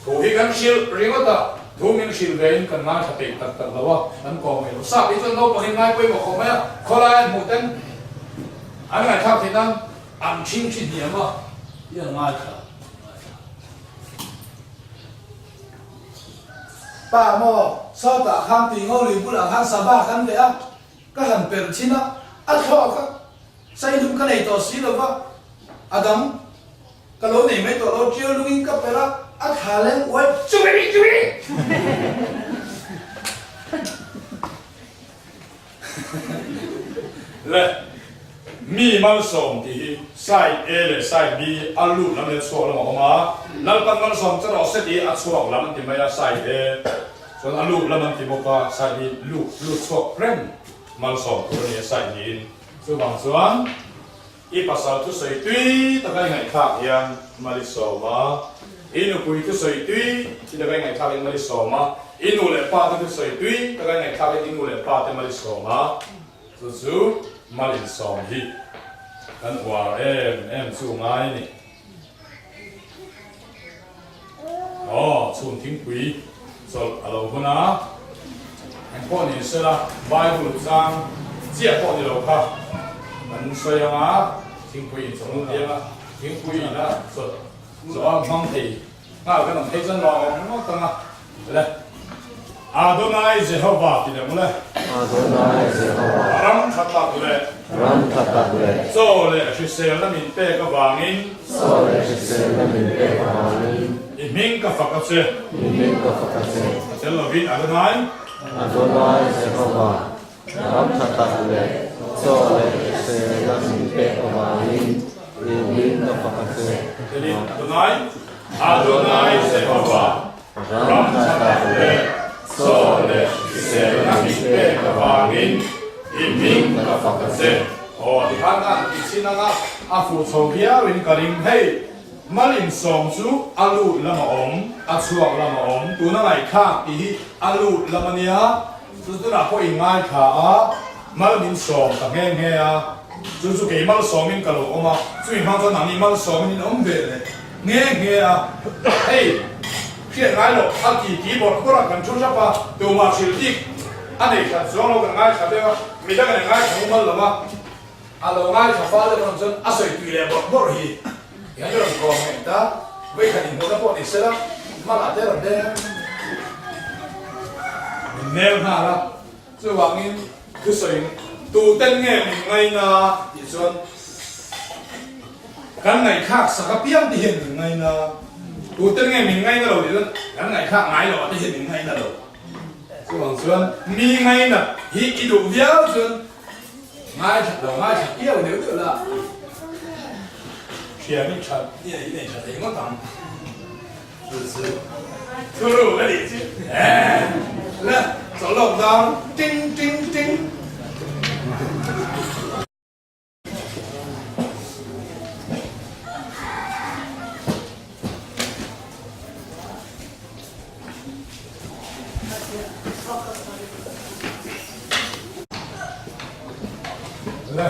Thu hi kan hrilh ringawt a, thu min hrilh ve in kan ngaithla peih tak tak lo a, kan kawm mai lo. Sap hi chuan naupang in ngai pawimawh khawp mai a, khawlai an hmuh ten an ngaihthlak theih nan an thing thi hniam a, i an ngaithla. Pa maw, sawtah khan tui ngo lui bulah khan sava kan veh a, ka han perh thin a, a thlawk a, sailum ka nei tawh si lo va, a dang. Ka lo nei mai tawh lo, ṭiau lungin ka perh a, a thla leng uai chumi chumi! Le, mi malsawm tih hi side A leh side B a lut lam leh chhuak lam a awm a, Lalpan malsawm che rawh se tih hi a chhuak lam an ti mai a, side A chuan a lut lam an ti bawk a, side B lut lut chhuak reng malsawm tur a ni a side niin. Chuvang chuan. I pasal thusawi tui taka i ngaihthlak hian mal i sawm a, i nupui thusawi tui i taka i ngaihthlak hian mal i sawm a, i nu leh pa te thusawi tui taka i ngaihthlak hian i nu leh pa te mal i sawm a, chu chu mal insawm hi kan uar em em chu ngai a ni. Aw, chhun thingpui chawlh a lo hun a, engpawh ni sela Bible chang chiah pawh ni lo kha kan sawi ang a, thingpui in chawlh an tiang a, thingpui in a chawlh zawh a hmang thei nghal kan awm thei chuan lawm awm ngawt ang a, le Adonai Jehovah ti leh mawle. Adonai Jehovah. Ram tha tak leh. Ram tha tak leh. Chaw leh hriselna min pek avangin. Chaw leh hriselna min pek avangin. I hming ka fak a che. I hming ka fak a che. A tel lovin Adonai. Adonai Jehovah. Ram tha tak leh chaw leh hriselna min pek avangin i hming ka fak a che. Telin Adonai. Adonai Jehovah. Ram tha tak leh chaw leh hriselna min pek avangin i hming ka fak a che. Aw tikhan a ti chin anga a fuh chho viau in ka ring. Hei mal insawm chu a lut lam a awm, a chhuak lam a awm. Tuna ngaihthlak tih hi a lut lam a nia, chu tunah pawh in ngaithla a, mal min sawm ta nghe nghe a, chu chu kei malsawmin ka lo awm a, chumi hmang chuan nangni malsawmin in awm ve leh. Nghe nghe a, hei hriat ngai loh a ti ti bawrh bawrh a kan thu hrap a, tumah hrilh bik a nei hran chuang lo kan ngaithla deuh a, midang in an ngaithla mumal lo a, a lo ngaithla fal deuh erawh chuan a sawi tui leh bawrh bawrh hi. Hian i rawn kawm ngei ta, vawikhat inhmuhna pawh ni sela, hmanah te rawn leng min nel nghal a, chuvangin thusawi tuten nge min ngaina tih chuan kan ngaihthlak sak apiang te hian min ngaina, tuten nge min ngaina lo tih chuan kan ngaihthlak ngai loh ah te hian min ngaina lo. Chuvang chuan mi ngaina hi i duh viau chuan Ngaithla lo ngaithla piau deuh deuh la, thiam i that i nei nei tha thei ngawt ang. Chu chu thu ruk a nih chu. Le chawlh lawk dan ting ting ting. Le.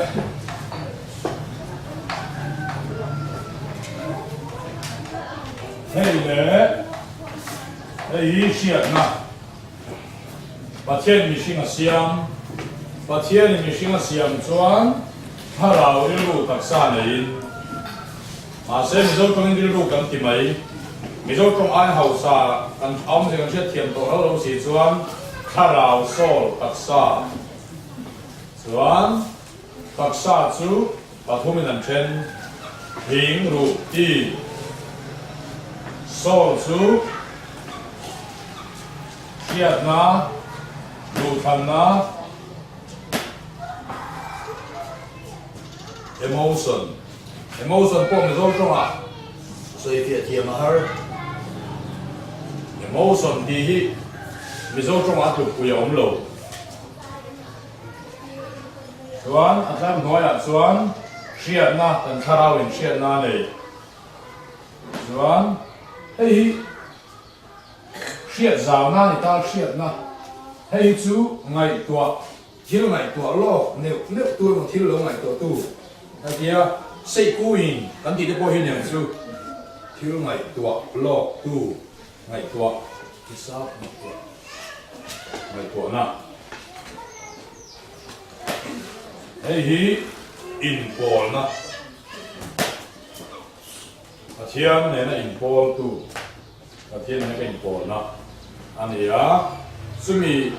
Hei le hei hi hriatna Pathian mihring a siam Pathianin mihring a siam chuan thlarau rilru taksa neiin Mahse Mizo tawngin rilru kan ti mai. Mizo tawng ai hausa kan awmzia kan hriat thiam tawh lo lo si chuan thlarau, soul, taksa chuan taksa chu pathumin an then, thing, ruh, ti. Soul chu hriatna, duhthlanna, emotion. Emotion pawh Mizo tawngah sawi fiah thiam a har. Emotion tih hi Mizo tawngah a tlukpui a awm lo. Chuan a tlar hnuaiah chuan hriatna kan thlarau in hriatna a nei. Chuan hei hi hriat zauna a ni ta hriatna. Hei hi chu ngaihtuah Thil ngaihtuah lawk neuh neuh tu emaw thil lo ngaihtuah tu a tia Seihkuin kan tih te pawh hi nen chu thil ngaihtuah lawk tu ngaihtuah hisap ngaihtuah ngaihtuahna hei hi inpawlna Pathian nena inpawltu Pathian nena ka inpawlna a ni a, chumi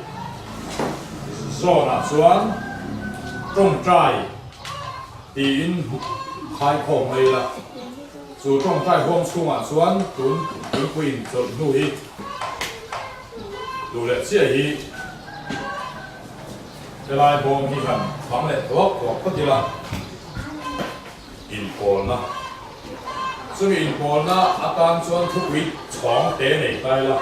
zawnah chuan tawngtai tiin khaikhawm mai ila, chu tawngtai huang chhungah chuan tun tunpuiin chawlh hnu hi duh leh chiah hi helai bawm hi han bang leh thuak thuak phawt ila. Inpawlna. Chumi inpawlna atan chuan thupui chhawng te nei ta ila.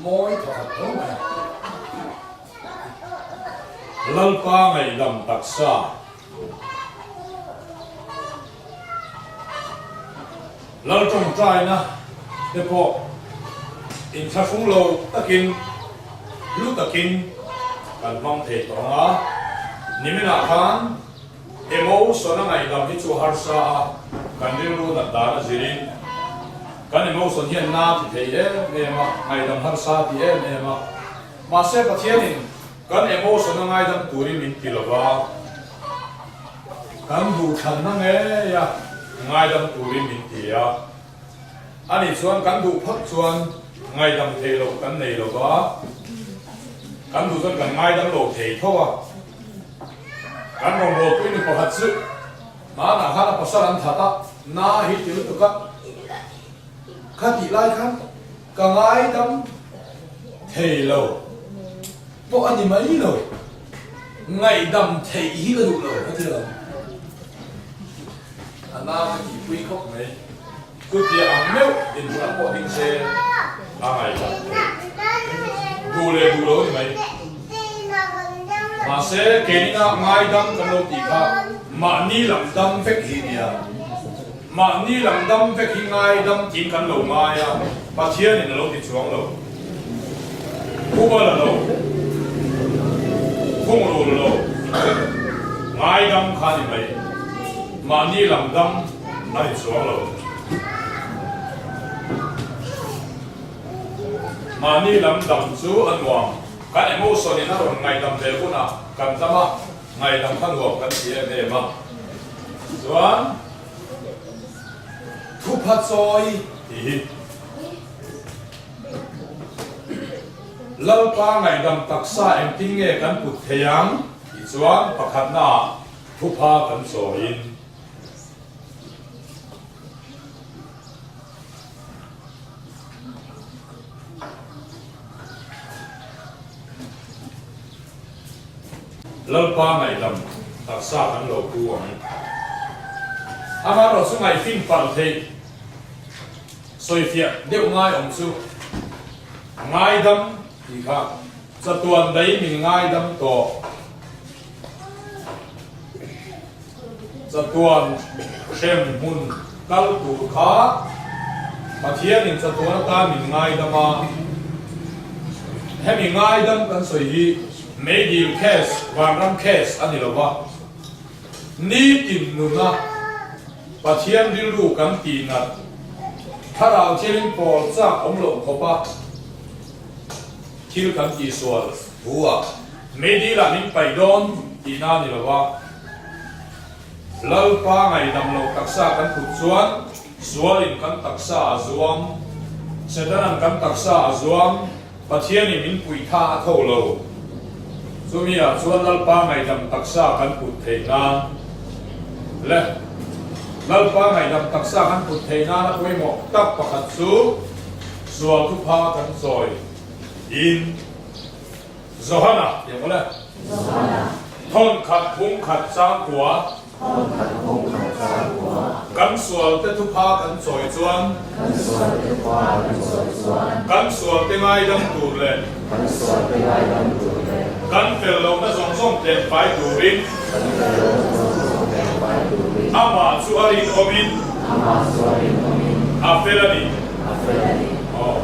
Mawi thawkhat tho mai. Lalpa ngaihdam taksa. Lal tawngtaina te pawh inthlahrung lo takin hlu takin kan hmang thei tawh ang a, niminah khan Emotion a ngaihdam hi chu a harsa a, kan rilru nat dan a zirin kan emotion hian na ti thei em em a, ngaihdam harsa ti em em a. Mahse Pathianin kan emotion a ngaidam turin min ti lo va, kan duhthlanna ngei a ngaidam turin min ti a. Ani chuan kan duh phawt chuan ngaihdam thei loh kan nei lo va, kan duh chuan kan ngaidam lo thei tho a. Kan rawngbawlpui nu pakhat chu hmanah khan a pasal an that a, na hi ti lutuk a, kha tih lai khan ka ngaidam thei lo pawh a ni mai lo, ngaihdam theih hi ka duh lo a ti lo. A na ka tihpui khawp mai, chutia ang meuh inhmuh pawh ding se a ngaihdam theih duh leh duh lo a ni mai. Mahse, keinina ngaidam kan lo tih kha mahni lam dam vek hi nia. Mahni lam dam vek hi ngaidam tiin kan lo ngai a, Pathianin a lo ti chuang lo. Phuba la lo, thungrul lo, ngaidam kha a ni mai. Mahni lam dam a ni chuang lo. Mahni lam dam chu a nuam. Kan emotion in a rawn ngaihdam ve hunah kan dam a, ngaihdam kha nuam kan ti em em a. Chuan thupha chawi tih hi Lalpa ngaihdam taksa engtin nge kan put thei ang tih chuan pakhatnaah thupha kan chawiin. Lalpa ngaihdam taksa kan lo pu ang. Amaherawhchu ngaihfin palh theih sawifiah deuh ngai awm chu ngaidam tih kha chatuan daih min ngaidam tawh. Chatuan hrem hmun kal tur kha Pathianin chatuan atan min ngaidam a, hemi ngaidam kan sawi hi meidil case, vanram case a ni lo va, nitin nuna Pathian rilru kan tihnat, thlarau thialin pawl chak awm loh khawpa thil kan tihsual thu ah Meidil ah min paih dawn tihna a ni lo a, Lalpa ngaihdam loh taksa kan put chuan sualin kan taksa a zuam, Setanan kan taksa a zuam, Pathianin min puih tha a tho lo. Chumi ah chuan Lalpa ngaihdam taksa kan put theih nan leh Lalpa ngaihdam taksa kan put theih nan a pawimawh tak pakhat chu sual thupha kan chawi in Johana tih ang awle. Johana. Thawn khat phung khat chang kua. Thawn khat phung khat chang kua. Kan sual te thupha kan chawi chuan. Kan sual te thupha kan chawi chuan. Kan sual te ngaidam tur leh. Kan sual te ngaidam tur leh. Kan fel lohna zawng zawng tlem fai turin. Kan fel lohna zawng zawng tlem fai turin. Amah chu a rinawmin. Amah chu a rinawmin. A fel a ni. A fel a ni. Aw.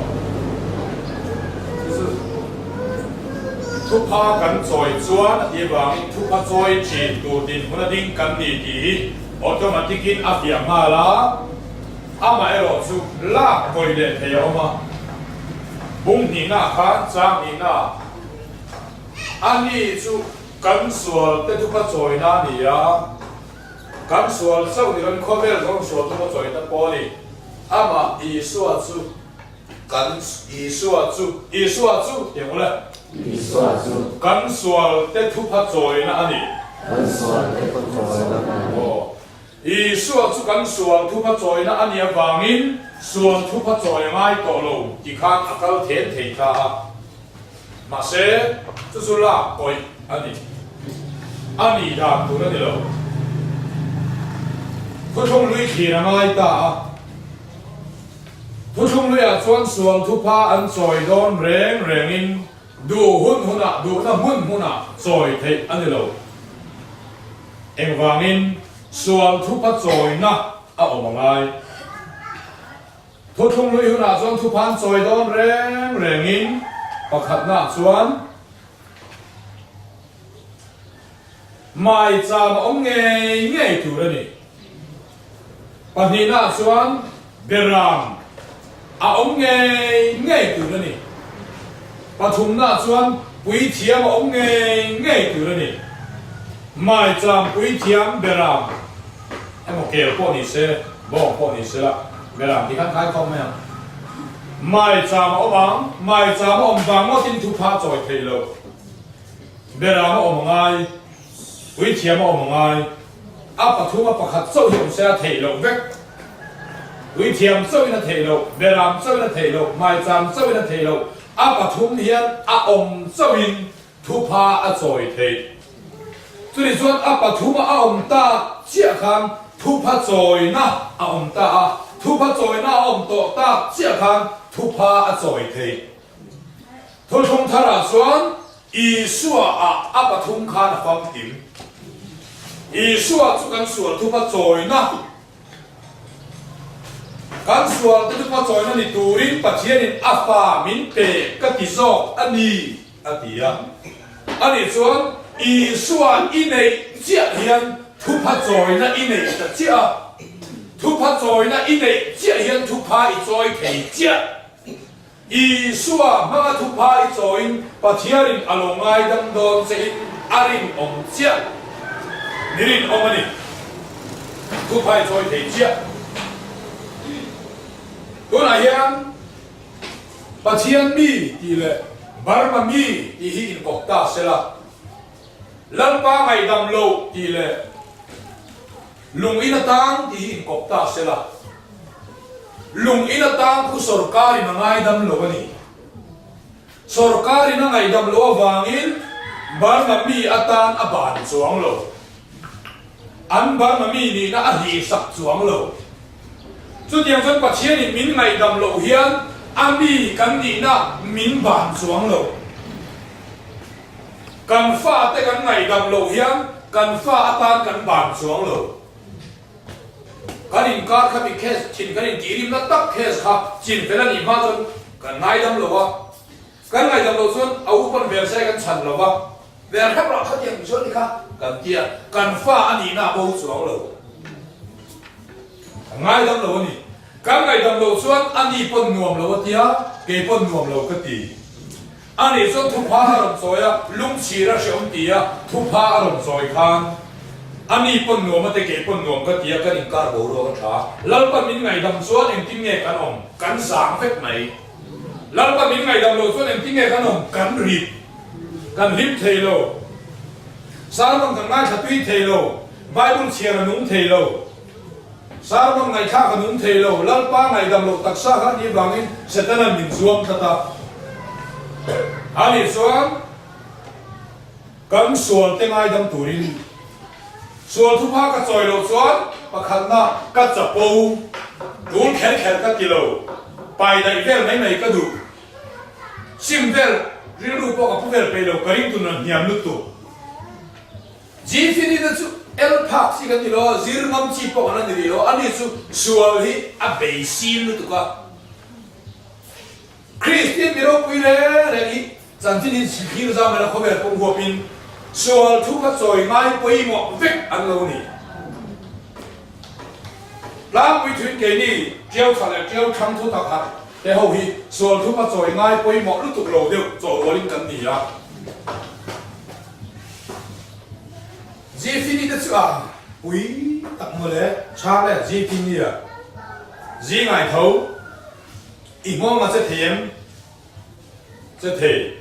Thupha kan chawi chuan a tih avangin thupha chawi thin tur dinhmun a ding kan ni tih hi automatic in a fiah nghal a, amaherawh chu lak kawi leh thei a awm a, bung hnihna ah khan chang hnihna ah a ni chu kan sual te thupha chawina a ni a, kan sual chauh ni loin khawvel zawng sual thupha chawina pawh a ni, amah Isua chu. Kan Isua chu, Isua chu tih ang ule. Isua chu. Kan sual te thupha chawina a ni. Kan sual te thupha chawina a ni. Aw. Isua chu kan sual thupha chawina a nih avangin sual thupha chawi a ngai tawh lo ti khan a kal then thei ta a. Mahse, chu chu lak pawih a ni. A nih dan tur a ni lo. Thuthlung hlui thlir a ngai ta a. Thuthlung luiah chuan sual thupha an chawi dawn reng rengin duh hun hunah duhna hmun hmunah chawi theih a ni lo. Engvangin sual thupha chawina a awm a ngai. Thuthlung lui hunah chuan thupha an chawi dawn reng rengin pakhatnaah chuan maicham a awm ngei ngei tur a ni. Pahnihnaah chuan Beram a awm ngei ngei tur a ni. Pathumnaah chuan Puithiam a awm ngei ngei tur a ni. Maicham Puithiam Beram emaw kel pawh ni se, bawng pawh ni se la, Beram tih khan khai khawm mai ang. Maicham a awm ang, maicham a awm vang ngawtin thupha chawi thei lo. Beram a awm a ngai, Puithiam a awm a ngai. A pathuma pakhat chauh hi awm se a theih loh vek. Puithiam chauhin a theih loh, beram chauhin a theih loh, maicham chauhin a theih loh. A pathum hian a awm chauhin thupha a chawi theih. Chutih chuan a pathuma a awm tak chiah khan thupha chawina a awm ta a, thupha chawina a awm tawh tak chiah khan thupha a chawi theih. Thuthlung tharah chuan Isua ah a pathum khan a famkim. Isua chu kan sual thupa chawina, kan sual te thupa chawina ni turin Pathianin a fa min pe ka ti zawk a ni, a ti a. Ani chuan Isua i neih chiah hian. Thupha chawina i neih ta chiah a, thupha chawina i neih chiah hian thupha i chawi thei chiah. Isua hmanga thupha i chawiin Pathianin a lo ngaidam dawn che in a rinawm chiah. Ni rinawm a ni. Thupha i chawi thei chiah. Tunah hian Pathian mi tih leh Burma mi tih hi inkawp ta sela. Lalpa ngaihdam loh tih leh lung in atang tih hi inkawp ta se la, lung in atang khu sawrkarin a ngaidam lo a ni. Sawrkarin a ngaihdam loh avangin Burma mi atan a ban chuang lo. An Burma mi nihna a hlihsak chuang lo. Chutiang chuan Pathianin min ngaihdam loh hian a mi kan nihna min ban chuang lo. Kan fate kan ngaihdam loh hian kan fa atan kan ban chuang lo. Kan inkar khami case thin kan intihrimna tak case kha chinfel a nih hma chuan kan ngaidam lo a. Kan ngaihdam loh chuan a upan vel sai kan chhan lo va, vel hrep rah khatiang tih chuan ni kha kan ti a, kan fa a nihna a bo chuang lo. Kan ngaidam lo a ni. Kan ngaihdam loh chuan a ni pawn nuam lo a tia, kei pawn nuam lo ka ti. A nih chuan thupha a rawn chawi a, lungchhir a hreawm ti a, thupha a rawn chawi khan a ni pawn nuam a ti, kei pawn nuam ka ti a, kan inkar boruak a tha. Lalpa min ngaihdam chuan engtin nge kan awm? Kan zang vek mai. Lalpa min ngaihdam loh chuan engtin nge kan awm? Kan rit. Kan hlim thei lo. Sermon kan ngaithla tui thei lo. Bible chhiar a nung thei lo. Sermon ngaihthlak a nung thei lo. Lalpa ngaihdam loh taksa kha a nih vangin Setana'n min zuam tlat a. Ani chuan kan sual te ngaidam turin Sual thupha ka chawi loh chuan pakhatna ka chapo, tul kher kher ka ti lo, pai daih vel mai mai ka duh, sim vel rilru pawh ka pu vel peih lo, ka ring tun rawn hniam lutuk. Gfini te chu el phak chi kan ni lo a, zir ngam chi pawh kan la ni rih lo, ani chu sual hi a bei sin lutuk a. Kristian mi ropui reng reng hi chanchin in thlir zau mela khawvel pawm huapin sual thu kha chawi ngai pawimawh vek an lo ni. Tlangpui thuin keini Tiau tha leh Tiau thlang thu tak harh te ho hi sual thu kha chawi ngai pawimawh lutuk lo deuh chawhrualin kan ni a. Zifini te chu a pui tak mawle. Charles Zifini a zingai tho. I nghawng a che thei em? Che thei.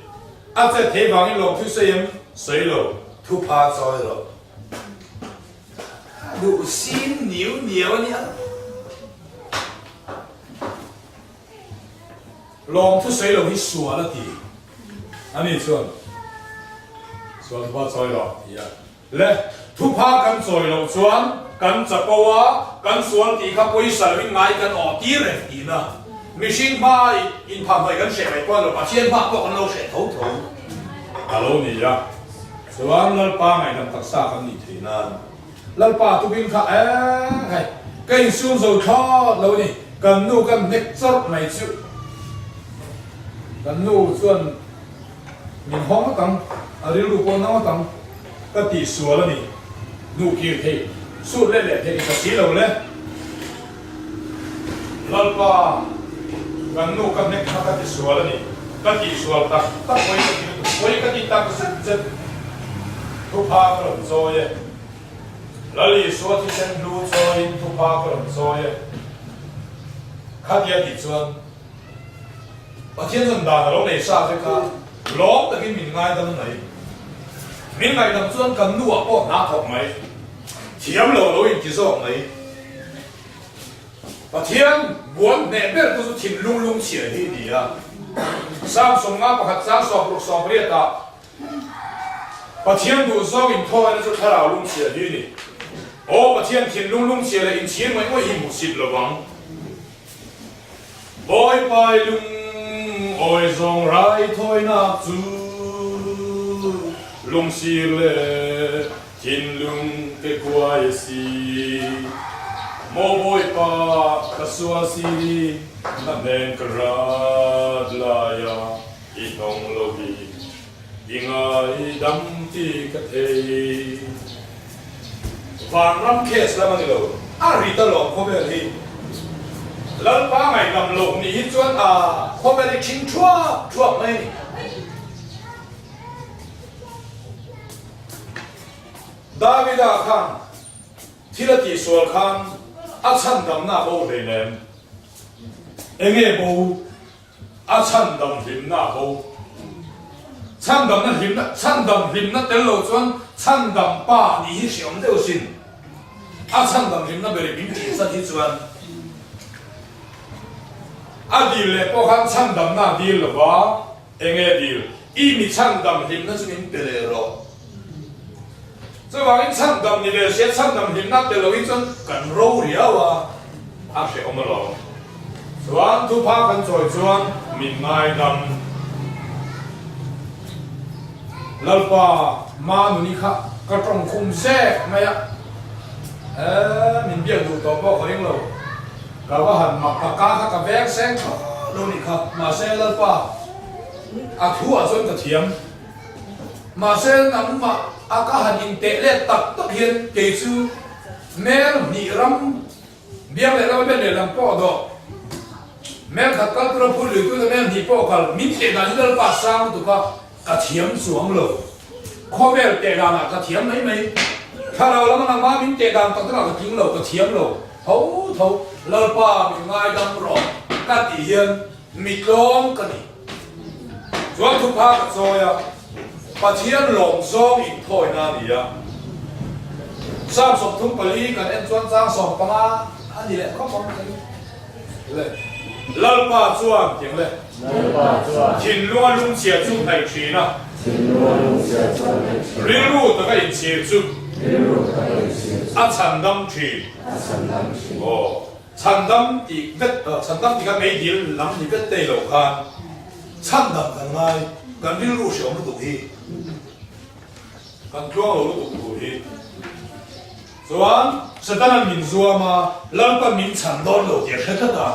A che thei vangin lawmthu sawi em? Sawi lo. Thupha chawi rawh. A duh sim niu niau a nia. Lawmthu sawi lo hi sual a ti. Ani chuan sual thupha chawi rawh ti a. Le, thupha kan chawi loh chuan kan chapo a, kan sual tih kha pawisa loin ngai kan awh tir reng tihna. Mihring hma inphahhnaih kan hreh mai pawh a ni lo, Pathian hma pawh kan lo hreh tho tho a lo ni a. Chuan Lalpa ngaihdam taksa kan nih theih nan Lalpa tukin kha eng hei ka insum zo thlawt lo a ni, kan nu kan hnek chawrh mai chu kan nu chuan Min hawng ngawt ang, a rilru pawh na ngawt ang, ka tih sual a ni. Hnuh kir theih, sut let leh theih ka si lo le. Lalpa, kan nu ka hnek kha ka ti sual a ni, ka tih sual tak tak pawi ka ti lutuk, pawi ka ti tak zet zet. Thupha ka rawn chawi e. Lal Isua thisen hlu chawiin thupha ka rawn chawi e. Khatia tih chuan. Pathian chuan dan a lo nei sa vek a, lawm takin min ngaidam mai. Min ngaihdam chuan kan nu ah pawh hna thawk mai, thiam lo lo inti zawk mai. Pathian buan hneh ber tu chu thinlung lungchhia hi a ni a. Psalm 51 chang 68 ah Pathian duh zawng inthawina chu thlarau lungchhia hi a ni. Aw Pathian thinlung lungchhia leh inchhir ngawih ngawih hi hmuhsit lo vang. Bawipai lung awi zawng raithawinak cu lungsir le thinlung kekuai a si. Maw Bawipa, ka sual si, na hnen ka rat lai ah i hnawng loin i ngaidam ti ka thei. Vanram case lam a ni lo. A rit alawm khawvel hi. Lalpa ngaihdam loh nih hi chuan a khawvel hi ṭhing ṭhuak ṭhuak mai a ni. Davida khan thil a tihsual khan a chhandamna a bo hleinem. Enge bo? A chhandam hlimna a bo. Chhandamna hlimna, chhandam hlimna tel lo chuan chhandam pa nih hi hreawm deuh sin. A chhandam hlimna ber i min tih zat hi chuan a dil leh pawh khan chhandamna a dil lo va, enge dil? I mi chhandam hlimna chu min pe leh rawh. Chuvangin chhandam ni ve sia chhandam hlimna tel loin chuan kan ro riau a, a hrehawm alawm. Chuan thupha kan chawi chuan min ngaidam. Lalpa Manuni kha ka tawng khum zek mai a, eh min biak duh tawh pawh ka ring lo. Ka va han mak ka ka kha ka veng seng thlawt lo nih kha, mahse Lalpa a thu ah chuan ka thiam. Mahse nangmah a ka han inteh let tak tak hian kei chu mel hnih ram biang leh lam a leh lam pawh dawh mel khat kal tura phur lui tute mel hnih pawh kal min teh dan hi Lalpa sang lutuk a ka thiam chuang lo. Khawvel teh danah ka thiam mai mai. Thlarau lama nangmah min teh dan tak takah ka tling lo, ka thiam lo. Tho tho Lalpa min ngaidam rawh ka tih hian Mi tlawm ka ni. Chuan thupha ka chawi a, Pathian lawm zawng inthawina a ni a. Psalm 34 kan en chuan chang 15 a ni leh khawp ang thei le. Lalpa chuan tiang le. Lalpa chuan. Thinlunga lungchhia chu hnaih thin a. Thinlunga lungchhia chu a hnaih thin a. Rilru taka inchhir chu. Rilru taka inchhir chu. A chhandam thin. A chhandam thin. Aw. Chhandam tih vet chhandam tih kha meidil lam ni vet te lo khan chhandam kan ngai, kan rilru hreawm lutuk hi, kan tluang lo lutuk tur hi. Chuan Satanan min zuam a, Lalpan min chhan dawn lo tih a hre tlat a.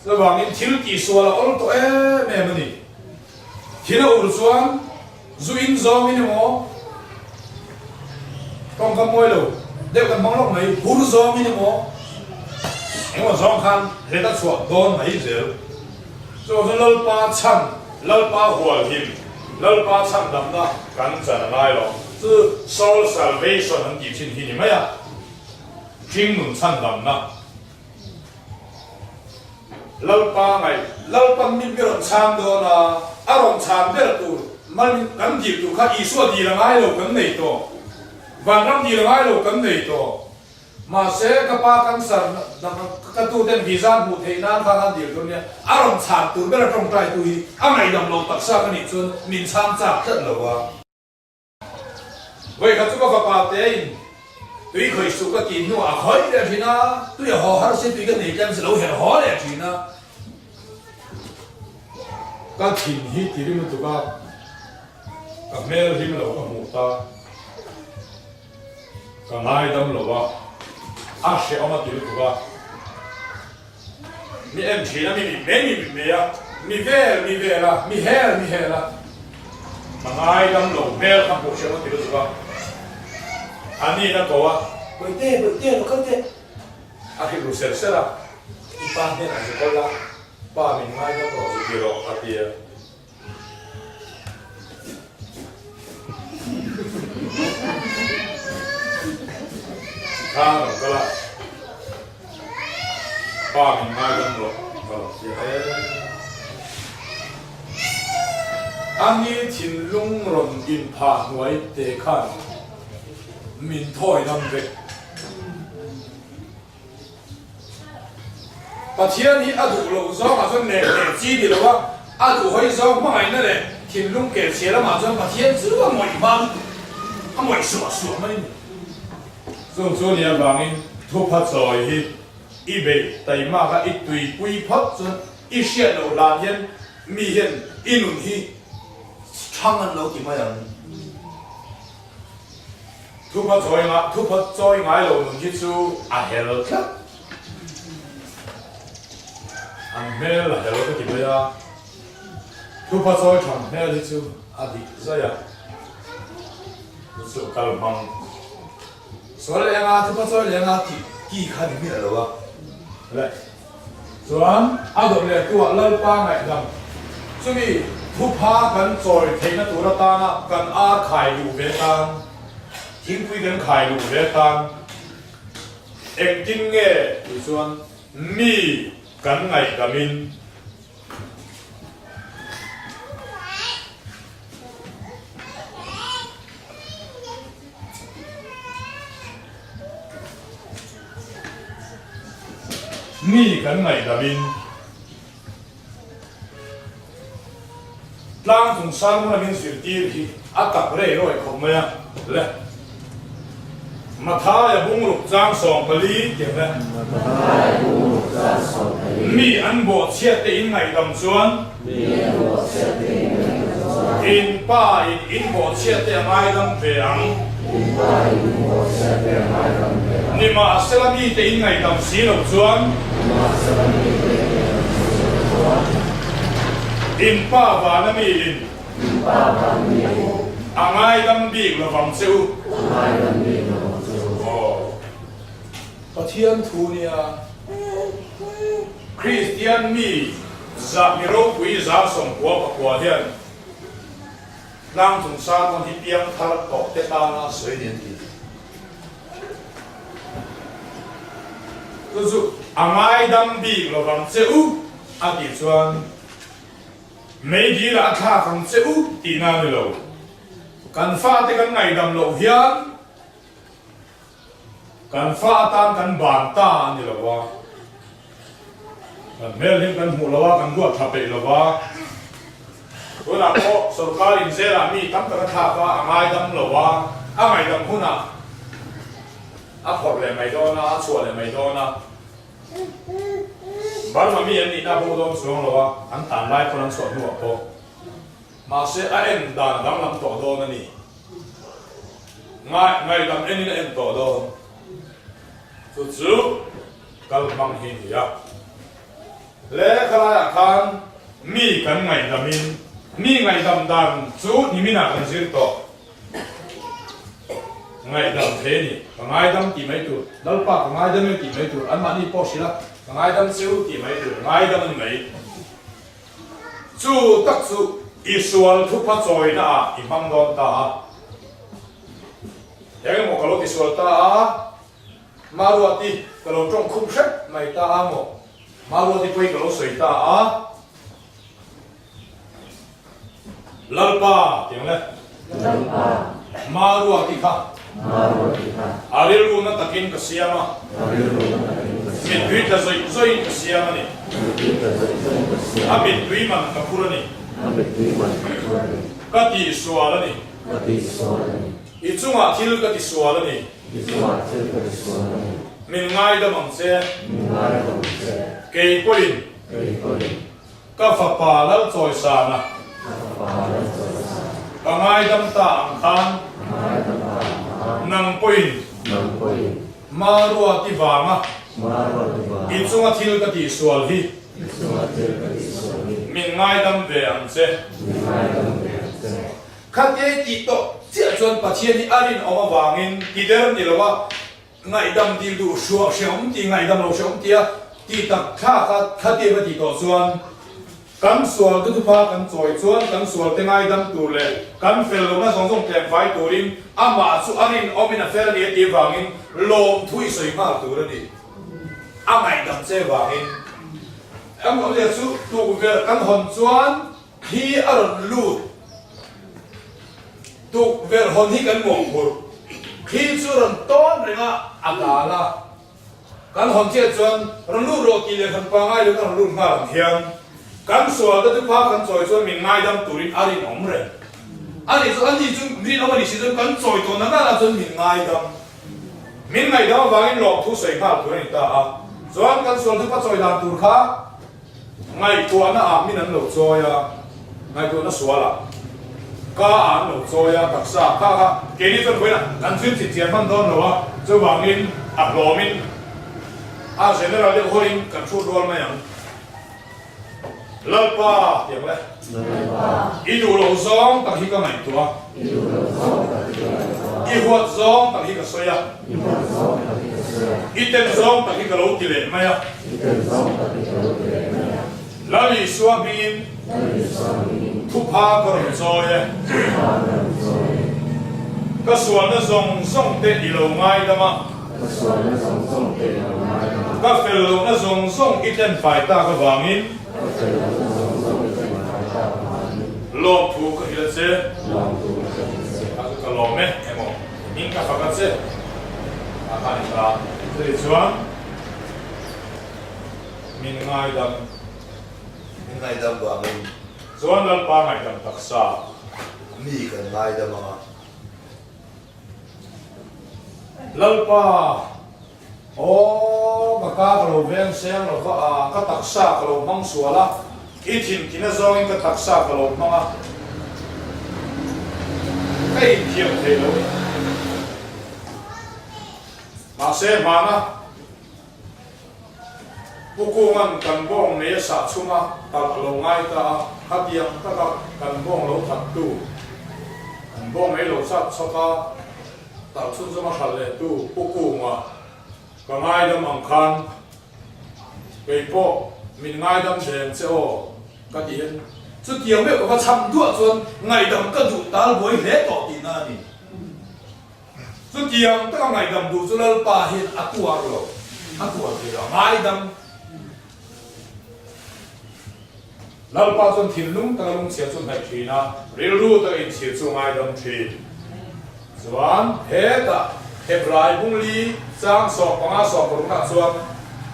Chuvangin thil tihsual a awl tawh em em a ni. Thil a ur chuan Zu in zawngin emaw, tawngkam mawi lo deuh kan hmang lawk mai, hur zawngin emaw, engemaw zawng khan ret a chhuah dawn mai zel. Chuvang chuan Lalpa chhan, Lalpa hualhim, Lalpa chhan damna kan chan a ngai lo. Chu soul salvation an tih thin hi ni mai a, hringnun chhan damna. Lalpa ngaih, Lalpan min mi rawn chhang dawn a, a rawn chhan ber tur mal min kan dil tur kha Isua dil a ngai lo kan nei tawh, vanram dil a ngai lo kan nei tawh. Mahse ka pa cancer ka tu ten visa hmuh theih nan kha khan dil tur nia, a rawn chhan tur ber a tawngtai tu hi a ngaihdam lo taksa ka nih chuan min chhang chak tlat lo a. Vawikhat chu ka fapa tein tui khawih suh ka tih hnuah a khawih leh thin a, tui a haw har si tui ka nei tlem si lo herh haw leh thin a. Ka thin hi ti rim lutuk a, ka hmel hlim lo ka hmuh ta, ka ngaidam lo a, a hrehawm a ti lutuk a. Mi en thin a, mi mit mei mi mit mei a, mi vel mi vel a, mi hel mi hel a, ka ngaidam lo hmel kha hmuh hreh ti lutuk a, a ni na ko a. Bawihte, bawihte, lo kal teh, a hrilh ru ser ser a, i pa hnenah zu kal la, pa min ngaidam rawh zu ti rawh, a ti a. Khan rawn kal a, pa min ngaidam rawh ka rawn ti a e. A ni thinlung rawn inphah hnuai te khan min thawi dam vek. Pathian hi a duh loh zawngah chuan leh leh chi ni lo a, a duh hawi zawng hmangaihna leh thinlung kel chhia lamah chuan Pathian chu a ngawih hma lutuk, a ngawih suah suah mai a ni. Chung chu nia vangin thupha chawi hi i beih taimak a, i tuipui phawt chuan i hriat loh hlan hian mi hian i nun hi thang an lo ti mai ang. Thupha chawi ngai thupha chawi ngai lo nun hi chu a hel tlat. An hmel a hel ka ti mai a, thupha chawi than hmel hi chu a dik zai a, chu chu kal hmang. Sual leh anga, thupa chawi leh anga tih ki kha ni miah lo a. Le. Chuan a dawt leh tu ah Lalpa ngaihdam chumi thupha kan chawi theihna tur atana kan ar khai luh ve tan, thingpui kan khai luh ve tan engtin nge tih chuan mi kan ngaihdamin, Mi kan ngaihdamin tlang chung sang huna min zirtir hi a tak rei rawi khawp mai a le. Mathaia bungruk chang 14 tih le. Mathaia bungruk chang 14. Mi an bawhchhiat te in ngaihdam chuan. Mi an bawhchhiat te in ngaihdam chuan. In pa in in bawhchhiat te a ngaidam ve ang. In pa in in bawhchhiat te a ngaidam ve ang. Nimahsela mi te in ngaihdam si lo chuan. Nimahsela mi te in ngaihdam si lo chuan. In pa vana mi in. A ngaidam bik lovang che u. A ngaidam bik lovang che u. Aw. Pathian thu nia Kristian mi zah mi ropui 99 hian tlang chung sermon hi piang thar tawh te tana sawi ni an ti. Chu chu a ngaidam bik lovang che u a tih chuan Meidil ah a thlak ang che u tihna a ni lo. Kan fate kan ngaihdam loh hian kan fa atan kan ban ta a ni lo a. Kan hmel hlim kan hmuh lo a, kan duat tha peih lo a. Tunah pawh sorkar in zelah mi tam tak a thlak a, a ngaidam lo a, a ngaihdam hunah a phawrh leh mai dawn a, a chhuah leh mai dawn a. Burma mi an nihna bo dawn chuang lo a, an tan lai pawn an chhuah hnuah pawh. Mahse a en dan a danglam tawh dawn a ni. Ngai ngaihdam enin a en tawh dawn. Chu chu kal hmang hi ni a. Le khalaiah khan mi kan ngaihdamin mi ngaihdam dan chu niminah kan zir tawh. Ngaihdam thei a ni. Ka ngaidam tih mai tur. Lalpa ka ngaidam em tih mai tur. Anmahni pawh hrilh a, ka ngaidam che u tih mai tur. Ngaidam a ni mai. Chu tak chu i sual thupha chawina ah i hmang dawn ta a. Eng emaw ka lo ti sual ta a, Maruati ka lo tawng khum hrep mai ta a maw? Maruati pawi ka lo sawi ta a. Lalpa tih ang le. Lalpa. Marua tih kha. Marua tih kha. A rilru na takin ka siam a. A rilru na takin ka siam a. Mittui tla zawih zawih ka siam a ni. Mittui tla zawih zawih ka siam a. A mittui man ka phur a ni. A mittui man ka phur a ni. Ka tihsual a ni. Ka tihsual a ni. I chungah thil ka tisual a ni. I chungah thil ka tisual a ni. Min ngaidam ang che. Min ngaidam ang che. Kei pawhin. Kei pawhin. Ka fapa Lalchawisana. Ka fapa Lalchawisana. Ka ngaidam ta ang khan. Ka ngaidam ta ang khan. Nang pawhin. Nang pawhin. Marua ti vanga. Marua ti vanga. I chunga thil ka tihsual hi. I chunga thil ka tihsual hi. Min ngaidam ve ang che. Min ngaidam ve ang che. Khatia i tih tawh chiah chuan Pathian hi a rinawm avangin ti der ni lo a, Ngaihdam dil duh hruah hreawm tih ngaihdam lo hreawm tia ti tak thlak a thlatih va tih tawh chuan kan sual te thupha kan chawi chuan kan sual te ngaidam tur leh kan fel lohna zawng zawng tlem fai turin amah chu a rinawmin a fel a ni a tih avangin lawmthu i sawi nghal tur a ni. A ngaihdam che vangin engmawmzia chu tukverh kan hawn chuan Thli a rawn lut tukverh hawn hi kan mawhphurh. Thli chu rawn tawn reng a, a dal a. Kan hawn chiah chuan rawn lut rawh tih leh kan pangai lo kan rawn lut nghal ang hian kan sual te thupha kan chawi chuan min ngaidam turin a rinawm reng. A nih chu a ni chu rinawm a nih si chuan kan chawi tawh na nana chuan min ngaidam. Min ngaihdam avangin lawmthu sawi nghal tur a ni ta a. Chuan kan sual thupha chawi dan tur kha Ngaihtuahna ah min an lo chawi a, ngaihtuahna sual ah ka ah an lo chawi a, taksa ah kha kha keini chuan vawiin ah kan zir chit chian hman dawn lo a, chuvangin a hlawmin a general deuh hawiin kan hrut rual mai ang. Lalpa, tiang le. I duh loh zawng tak hi ka ngaihtuah a. I huat zawng tak hi ka sawi a. I ten zawng tak hi ka lo ti leh mai a. Lal Isua hmingin thupha ka rawn chawi e. Ka sualna zawng zawng te i lo ngaidam a. Ka fel lohna zawng zawng i tlenfai tak avangin. Lawmthu ka hrilh a che. A chu ka lawm e emaw hming ka fak a che a kha ni ta. Chutih chuan min ngaidam. Min ngaidam vangin. Chuan Lalpa ngaihdam taksa. Mi kan ngaidam anga. Lalpa. Aw, ka ka ka lo veng seng lo va a, ka taksa ka lo hmang sual a, i thinthina zawngin ka taksa ka lo hmang a, ka inthiam thei lo ni. Mahse, hmana Pu Kunga'n kan bawng nei a sah chhunga talh a lo ngai ta a, khatiang taka kan bawng lo thattu, kan bawng nei lo chat chhawk a, Tah chhunzawm a hralh leh tu Pu Kunga ka ngaidam ang khan kei pawh min ngaidam deng che aw ka ti hian chutiang meuh ka va chham duah chuan ngaihdam ka duh tal buai hle tawh tihna a ni. Chutiang taka ngaihdam duh chu Lalpa hian a tuar lo, a tuar thei lo, a ngaidam. Lalpa chuan thinlung taka lungchhia chu hnaih thin a, rilru taka inchhir chu ngaidam thin. Chuan hetah Hebrai bungli chang 15 16 ah chuan,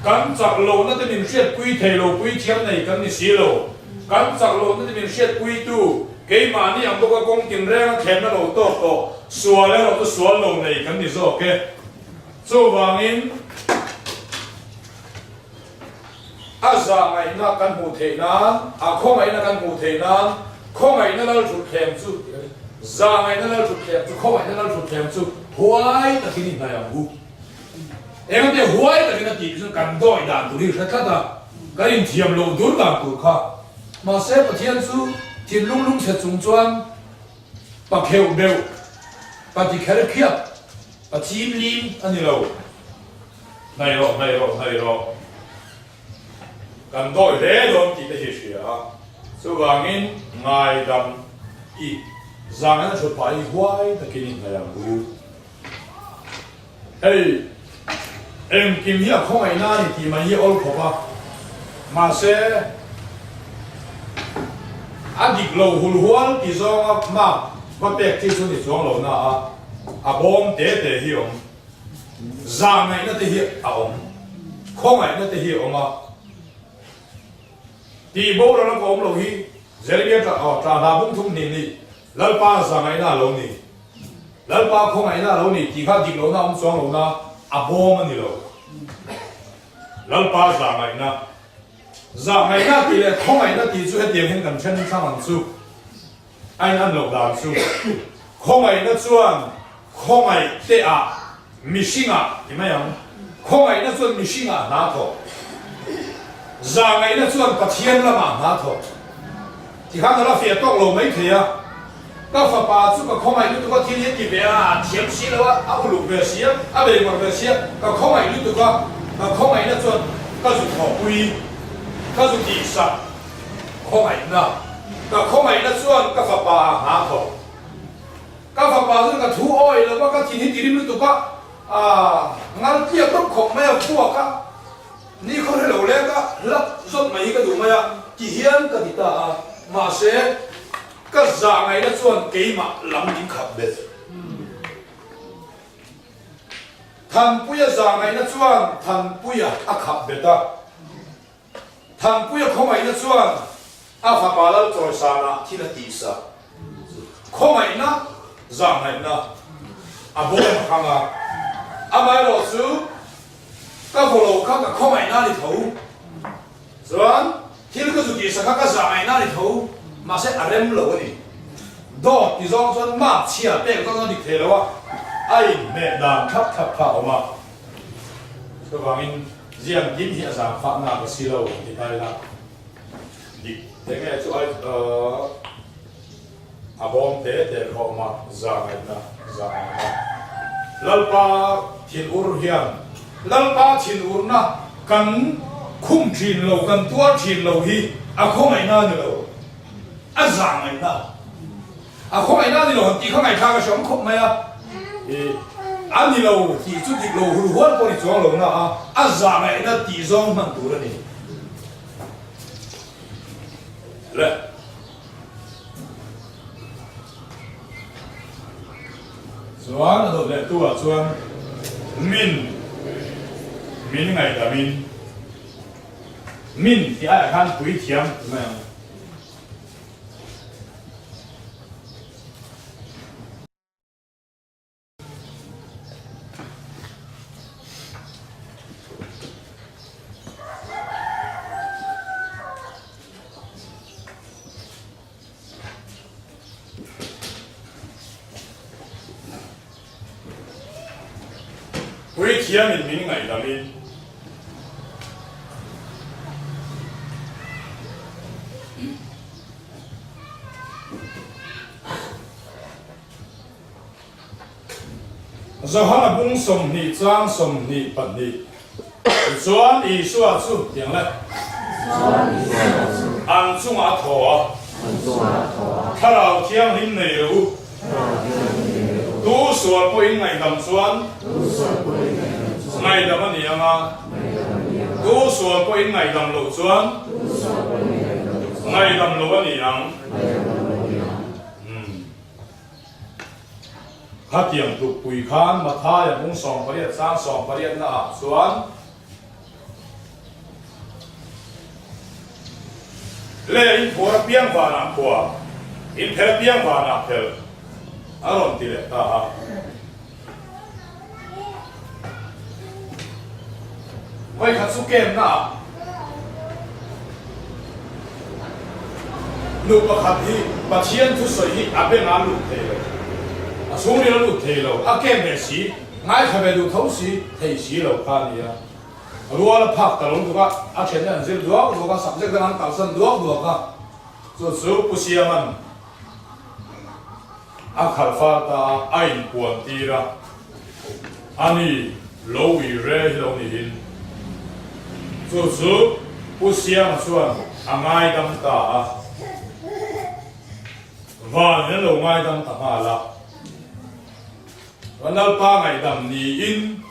Kan chak lohna te min hriatpui thei lo, puithiam nei kan ni si lo. Kan chak lohna te min hriatpuitu, keimahni ang bawka kawng tinrenga thlemna lo tawk tawh, sual erawh chu sual lo nei kan ni zawk e. Chuvangin. A zahngaihna kan hmuh theih nan, a khawngaihna kan hmuh theih nan, khawngaihna lal thutthleng chu, zahngaihna lal thutthleng chu, khawngaihna lal thutthleng chu huai takin i hnaih ang u. Engate huai takin a tih chuan kan dawi dan tur hi hre tlat a, kan inthiam loh dur dan tur kha. Mahse Pathian chu thinlung lungchhe chung chuan pa kheuh beuh, pa ti kher khiap, pa chim lim a ni lo. Hnaih rawh, hnaih rawh, hnaih rawh. Kan dawi hle dawn tih te hi hria a, chuvangin ngaidam i zangin a thut pah hi huai takin i hnaih ang u. Hei, engkim hi a khawngaihna a ni tih mai hi a awl khawp a, mahse a dik lo hulhual ti zawnga mark va pek chi chu ni chuang lo na a, a bawm te te hi awm. Zahngaihna te hi a awm, khawngaihna te hi a awm a, tih boral a ka awm lo hi Jeremia tah aw tah hla bung thum hnih nih Lalpa zahngaihna a lo ni, Lalpa khawngaihna a lo ni tih kha dik lohna a awm chuang lohna a bawm a ni lo. Lalpa zahngaihna, zahngaihna tih leh khawngaihna tih chu hetiang hian kan then thlang ang chu. A in an loh dan chu khawngaihna chuan khawngaih te ah mihring ah ti mai ang, khawngaihna chuan mihring ah hna thawk, zahngaihna chuan Pathian lam ah hna thawk ti khan a la fiah tawk lo mai thei a, ka fapa chu ka khawngaih lutuk a thil hi a ti ve a, a thiam si lo a, a uluk ve si a, a bei ngawrh ve si a, ka khawngaih lutuk a, ka khawngaihna chuan ka zu thawhpui, ka zu tihsak. Khawngaihna, Ka khawngaihna chuan ka fapa a hna thawk. Ka fapa chuan ka thu awi lo va, ka thin hi tirim lutuk a, aa ngal tliak rawp khawp mai a, puak a, ni khaw hre lo leng a hlap zawt mai hi ka duh mai a, ti hian ka ti ta a, mahse ka zahngaihna chuan keimah lam min khap bet. Thanpuia zahngaihna chuan Thanpuia a khap bet a. Thanpuia khawngaihna chuan a fapa lal chawisanah thil a tihsak. Khawngaihna, zahngaihna a bawm a hrang a, amaherawh chu ka vaw lo kha ka khawngaihna a ni tho. Chuan thil ka zu tihsak kha ka zahngaihna a ni tho, mahse a rem lo a ni. Dawt ti zawng chuan mark chhia pek zawng a dik thei lo a, a inhmeh dan thlap thlap kha a awm a. Chuvangin. Ziang kim hi a zangfahnak a si lo ti ta ila. Dik enge chu ai a bawm te te kha awm a, za ngaihna, za ngaihna. Lalpa thinur hian Lalpa thinurna kan khum thin lo, kan tuar thin lo hi a khawngaihna a ni lo, a za ngaihna. A khawngaihna a ni lo han tih kha ngaihthlak a hreawm khawp mai a, i a ni lo tih chu dik lo hulhual pawh ni chuang lo na a, a za ngaihna tih zawng hman tur a ni. Le. Chuan a dawt leh tu ah chuan min min ngaihdam in min tih aiah khan puithiam ti mai ang. Puithiamin min ngaihdamin. Johana bung 20 chang 22 Tichuan Isua chu tiang le an chungah a thaw a, Thlarau Thianghlim nei rawh u, tu sual pawhin ngaihdam chuan ngaihdam a ni ang a, tu sual pawhin ngaihdam loh chuan ngaihdam loh a ni ang. Khatiang tlukpui khan Mathaia bung 18 chang 18 na ah chuan Le in phuar apiang vanah phuar, in phel apiang vanah phel a rawn ti leh ta a. Vawikhat chu camp na ah nu pakhat hi Pathian thusawi hi a beng ah a lut thei lo, a chhungril a lut thei lo, a camp ve si, ngaithla ve duh tho si, thei si lo kha a nia. Rual a phak ta lo lutuk a, a thiante an zir duak duak a, subject dang an kalsan duak duak a, chu chu Pu Siama'n A khalh far ta a, a inpuan tir a, a ni lo ui re hi lo niin chu chu Pu Siama chuan a ngaidam ta a, van in a lo ngaidam ta nghal a, Vanlalpa ngaihdam niin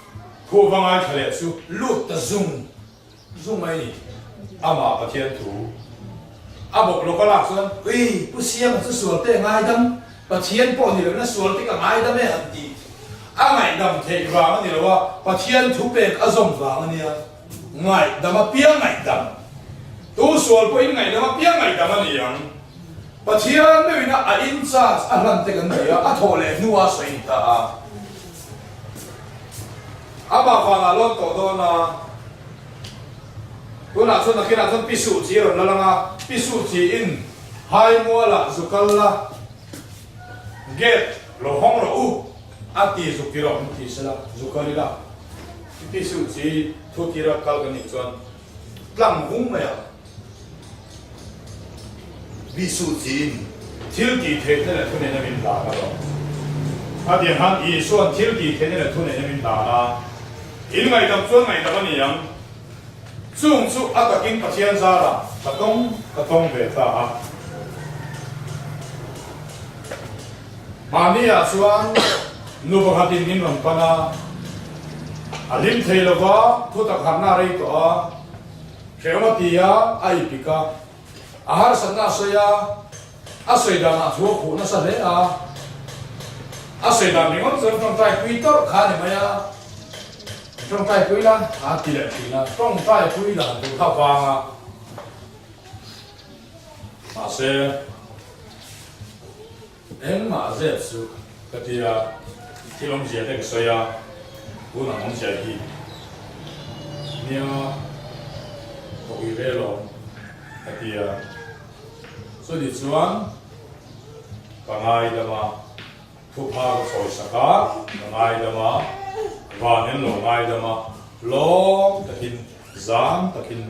khuhva ngaithla leh chu lut ta zung Zu mai ni. Amah Pathian thu a bawk lawk a lak chuan, Ui, Pu Siama chu sual te ngaidam, Pathian pawh ni lohna sual te ka ngaidam e han ti. A ngaihdam theih vang a ni lo a, Pathian thu pek a zawm vang a nia. Ngaihdam a piang ngaihdam. Tu sual pawhin ngaihdam a piang ngaihdam a ni ang. Pathian meuhina a in charge a hlan te kan ti a, a thawh leh hnu a sawi ni ta a. Amah vanah lawn tawh dawn a, tunah chuan nakinah chuan Pi Suh chi a rawn la lang a, Pi Suh chi in Haimualah zu kal la, gate lo hawng rawh u a ti zuk ti rawh min ti sela, zu kal ila Pi Suh chi thu tira kal kan nih chuan tlang vung mai ang. Bisu chin. Thil tih theihna leh thuneihna min hlan a rawh. A tiang khan Isua'n thil tih theihna leh thuneihna min hlan a, in ngaihdam chuan ngaihdam a ni ang. Chung chu a takin Pathian zarah ka tawng ka tawng ve ta a. Mahniah chuan nu pakhatin min rawn pan a, a hlim thei lova thutak harhna a rei tawh a. Hrehawm a ti a, a ipik a. A harsatna a sawi a, a sawi danah thu a khuh nasa hle a. A sawi dan ringawt chuan tawngtai pui tawrh kha a ni mai a. Tawngtai pui la a ti leh thin a, tawngtai pui dan tur kha vang a. Mahse. Engmah zep chu ka ti a, thil awmzia te ka sawi a, tunah awmzia hi nia ka ui ve lawm ka ti a, chutih chuan ka ngaidam a, thupha ka sawi sak a, ka ngaidam a, van en lo ngaidam a, lawm takin zam takin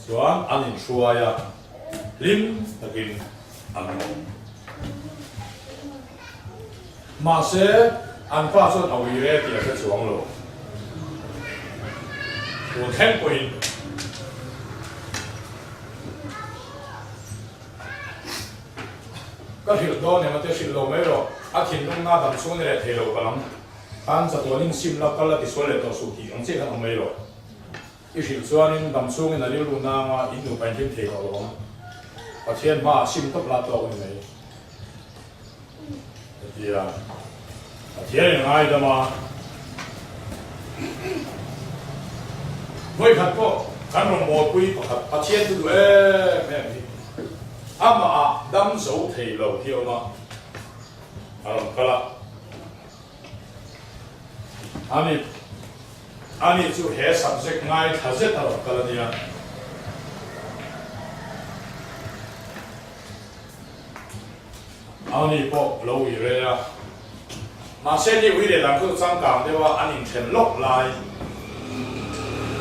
chuan an inhruai a. Hlim takin an awm. Mahse, an pa chuan a ui re tih a hre chuang lo. Tun thleng pawhin. Ka hrilh dawn em ate hrilh lo mai rawh, a thinlung na dam chhung ni leh thei lo ka lam. Khan chatuanin sim la kal a tisual leh tawh suh tih ang chiah khan awm mai rawh. I hrilh chuanin dam chhungin a rilru nanga in nupa in hlim thei tawh lo ang. Pathian hmaah sim tawp la tawk a ni mai. Hetia Pathian in a ngaidam a. Vawikhat pawh kan rawngbawlpui pakhat Pathian chu duh em em hi amah ah dam zo thei lo hi a awm a, a rawn kal a. Ani ani chu he subject ngaithla zet a rawn kal a nia. Ani pawh lo ui rei a, mahse ni ui leh dang chu changkang deuh a an inthen lawk lai.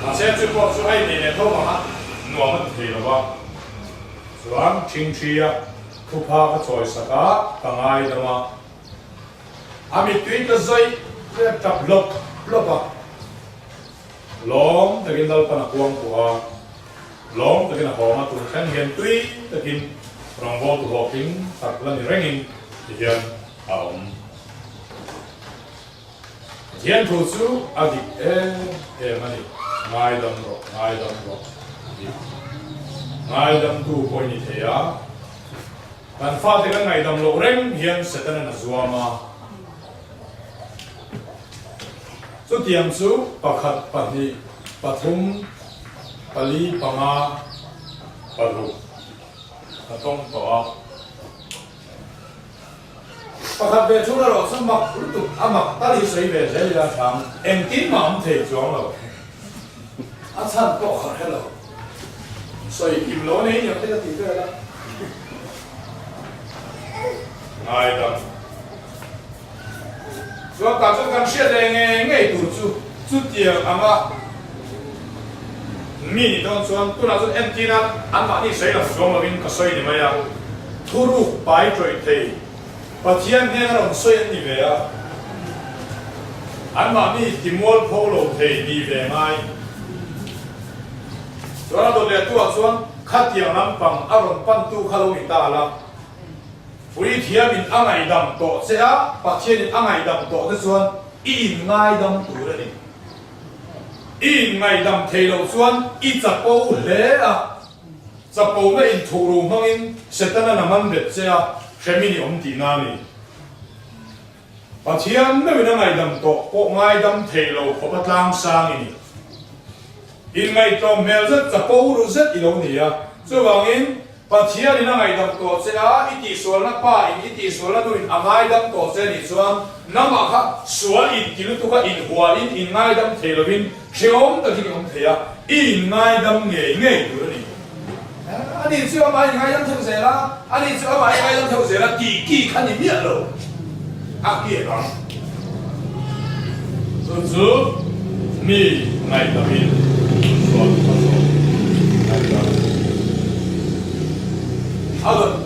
Mahse chu pawh chu a innei leh tho vang a, nuam a ti thei lo va. Chuan ṭhingṭhi a thupha ka chawi sak a, ka ngaidam a. A mittui ka zawih leh ṭap hlawp hlawp a. Lawm takin Lalpan a kuang kuah a, lawm takin a hawng a, tun thleng hian tui takin rawngbawltu hlawhtling tak la ni rengin ti hian a awm. Pathian thu chu a dik em em a ni, ngaidam rawh, ngaidam rawh a ti. Ngaidamtu pawh i ni thei a, kan fate kan ngaihdam loh reng hian Setanan a zuam a. Chutiang chu pakhat, pahnih, pathum, pali, panga, paruk ka tawng tawh a. Pakhat ve chhung erawh chu mak lutuk a mak tal hi sawi ve zel ila thang engtin mah awm thei chuang lo. A chhan pawh kha hre lo. Sawi kim lo nei niang te ka ti vel a. Ngaidam. Chuan tah chuan kan hriat leh ngei ngei tur chu chutiang anga mi ni dawn chuan tunah chuan entina anmahni sawi lang chuang lovin ka sawi ni mai a, thuruk pai tawih thei Pathian hnena rawn sawi an ni ve a, anmahni timualpho lo thei ni ve ngai. Chuan a dawt leh tuah chuan khatiang lampang a rawn pantu kha lo ni ta la. Puithiamin a ngaihdam tawh che a, Pathianin a ngaihdam tawh te chuan i inngaidam tur a ni. I inngaihdam thei loh chuan i chapo hle a, chapona inthuhru hmangin Setana'n a man bet che a, hremin i awm tihna a ni. Pathian meuhin a ngaihdam tawh pawh ngaidam thei lo khawp a tlangsang i ni. Inngaihtlawm hmel zet chapo ru zet i lo ni a, chuvangin Pathianin a ngaihdam tawh che a, i tihsualna pa in i tihsualna nu in a ngaidam tawh che nih chuan nangmah kha sual in ti lutuk a inhuain in ngaidam thei lovin hrehawm takin i awm thei a, i inngaidam ngei ngei tur a ni. Ani chu amah in ngaidam theuh zel a, ani chu amah in ngaidam theuh zel a tih ki kha ni miah lo a kiak ang. Chu chu mi ngaihdamin sual a zawh ngaihdam. A dawt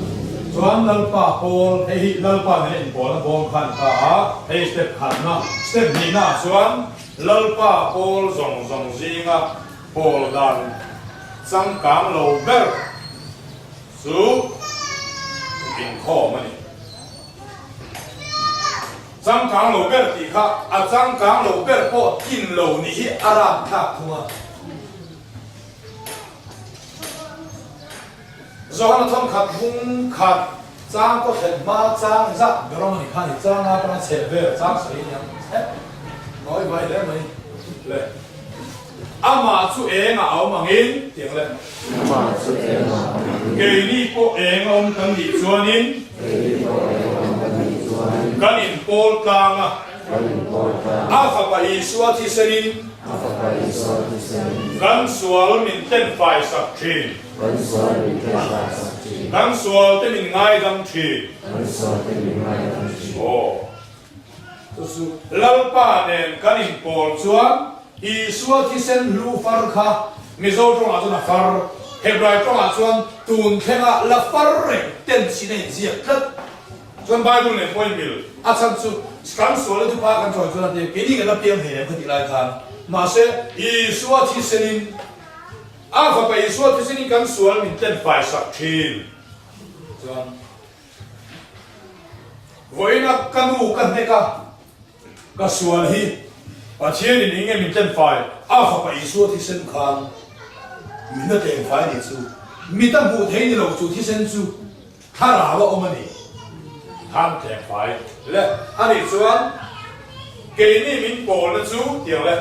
chuan Lalpa pawl, hei hi Lalpa nena inpawlna bawm kha a ni ta a, hei step khatna, step hnihnaah chuan Lalpa pawl zawng zawng zinga pawl dan changkang lo ber chu inkhawm a ni. Changkang lo ber tih kha a changkang lo ber pawh tlin lo nih hi a rapthlak thung a. Johana thawnkhat hmung khat chang pawh thlen hma chang zat ber awm a ni kha ni chang atanga chheh vel chang sawi a niang chheh nawi vai hle mai le. Amah chu eng a awm angin tiang le. Amah chu eng a awm angin. Keini pawh eng a awm kan nih chuanin. Keini pawh eng a awm kan nih chuanin. Kan inpawl tlang a. Kan inpawl tlang a. A fapa Isua thisenin. A fapa Isua thisenin. Kan sual min tlenfai sak thin. Kan sual min tlenfai sak thin. Kan sual te min ngaidam thin. Kan sual te min ngaidam thin. Aw. Chu chu Lalpa nen kan inpawl chuan Isua thisen hlu far kha Mizo tawngah chuan a far. Hebrai tawngah chuan tun thlenga la far reng tense in a inziak tlat. Chuan Bible nen pawh inmil a chhan chu kan sualna thupa kan chawi chuan a ti a, keini kan la piang hle em kha tih lai khan. Mahse, Isua thisenin, a fapa Isua thisenin kan sual min tlenfai sak thin. Chuan vawiina ka nu ka hnek a, ka sual hi Pathianin eng nge min tlenfai? A fapa Isua thisen khan min la tlenfai a nih chu. Mit a hmuh thei ni lo chu thisen chu thlarau a awm a ni. Khan tlenfai le a nih chuan keini min pawlna chu tiang le.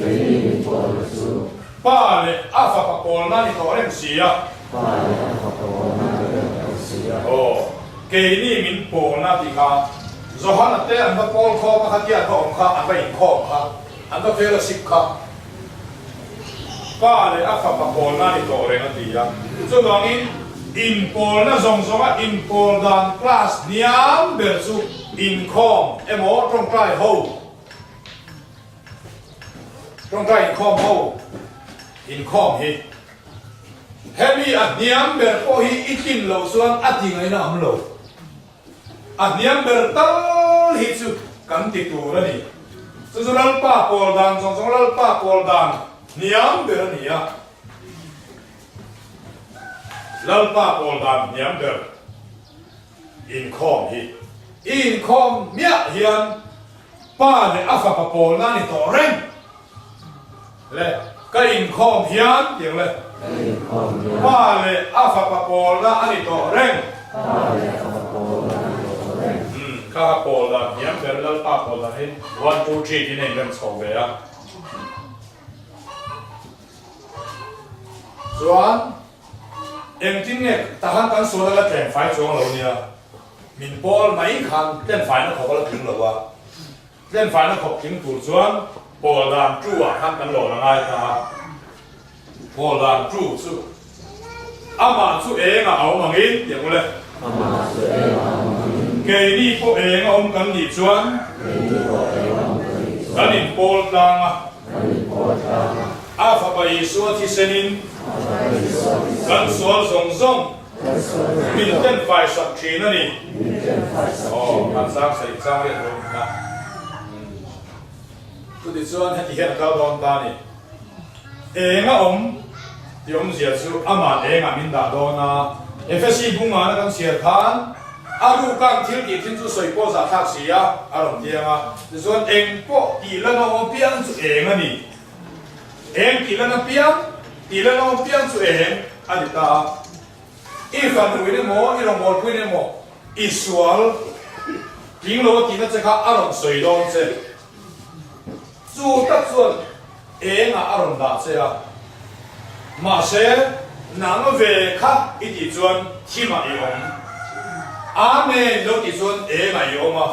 Keini min pawlna chu. Pa leh a fapa pawlna a ni tawh reng si a. Pa leh a fapa pawlna a ni reng tawh si a. Aw, keini min pawlna tih kha Johana te an va pawl khawm a khatia an va awm kha, an va inkhawm kha, an va fellowship kha. Pa leh a fapa pawlna a ni tawh reng a ti a. Chuvangin inpawlna zawng zawnga inpawl dan class hniam ber chu inkhawm emaw tawngtai ho. Tawngtai inkhawm ho inkhawm hi hemi a hniam ber pawh hi i tlin loh chuan a ti ngaihna awm lo. A hniam ber tal hi chu kan ti tur a ni. Chu chu Lalpa pawl dan zawng zawng Lalpa pawl dan hniam ber a ni a. Lalpa pawl dan hniam ber inkhawm hi i inkhawm miah hian Pa leh a fapa pawlna a ni tawh reng le. Ka inkhawm hian tiang le. Ka inkhawm hian. Pa leh a fapa pawlna a ni tawh reng. Pa leh a fapa pawlna a ni tawh reng. Umm kha ka pawl dan hniam ber Lalpa pawl dan hi one two three tiin a inrem chho ve a. Chuan engtin nge tahan kan sual a la tleng fai chuang lo nia. Min pawl mai khan tlenfaina khawp a la tling lo a, tlenfaina khawp tling tur chuan pawl dan tu ah khan kan lawn a ngai ta a, pawl dan tu chu amah chu eng ah a awm angin tih ang ule. Amah chu eng ah a awm angin. Keini pawh eng a awm kan nih chuan. Keini pawh eng a awm kan nih chuan. Kan in pawl tlang a. Kan in pawl tlang a. A fapa Isua thisenin. A fapa Isua thisenin. Kan sual zawng zawng. Min ten fai sak thin a ni. Aw, kan sang saih chang riat dawn kha. Chutichuan heti hian a kal dawn ta a ni. Eng a awm tih awmzia chu amah engah min dah dawn a. Efesi bungana kan chhiar khan a rukan thil tih thin chu sawi pawh zahthlak si a, a rawn tiang a. Tichuan eng pawh tih lan a awm apiang chu eng a ni. Eng tih lan apiang, tih lan awm piang chu eng a ni ta a. I fanuin emaw, i rawngbawlpuiin emaw i sual tling lo a tihna che kha a rawn sawi dawn che. Chu tak chuan engah a rawn dah che a. Mahse, nang ve kha i tih chuan thimah i awm. Amen lo tih chuan engah i awm a.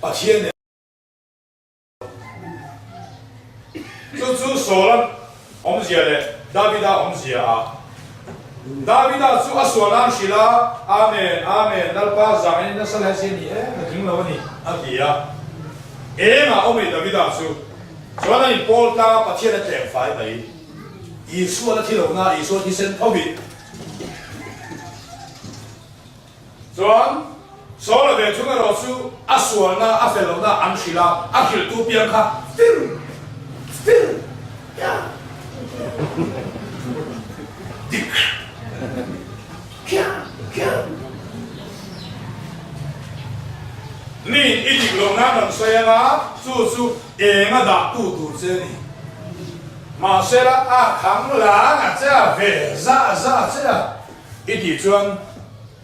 Pathian nen. Chu chu Saul-a awmzia leh Davida awmzia a. Davida chu a sual nan hrilh a, Amen, Amen, Lalpa zang in nasa lai si a ni e, ka tling lo a ni, a ti a. Engah awm ei Davida chu? Chuan a inpawl tlang a, Pathian a tleng fai mai. Isua la thi lo na, Isua thisen tho hi. Chuan Saula ve thung erawh chu a sualna, a fel lohna an hrilh a, a hrilhtu piang kha fir, fir, kia, dik, kia, kia. Miin i dik loh nan rawn sawi anga chu chu eng a dahtu tur che a ni. Mahsela a khang lang a che a, ve za za che a. I tih chuan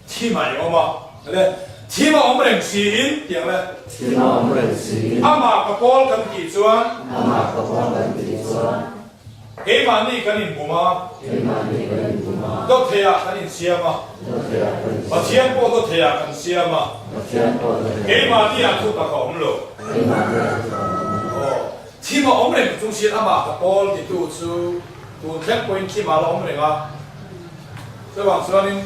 thim ah i awm a, le thim a awm reng siin tiang le. Thim a awm reng siin. Amah ka pawl kan tih chuan. Amah ka pawl kan tih chuan. Keimahni kan inbum a. Keimahni kan inbum a. Dawtheiah kan insiam a. Dawtheiah kan insiam a. Pathian pawh dawtheiah kan siam a. Pathian pawh dawtheiah. Keimahni ah thutak a awm lo. Keimahni ah thutak a awm lo. Aw, thim a awm reng chung siin amah ka pawl titu chu tun thleng pawhin thim ah la awm reng a. Chuvang chuanin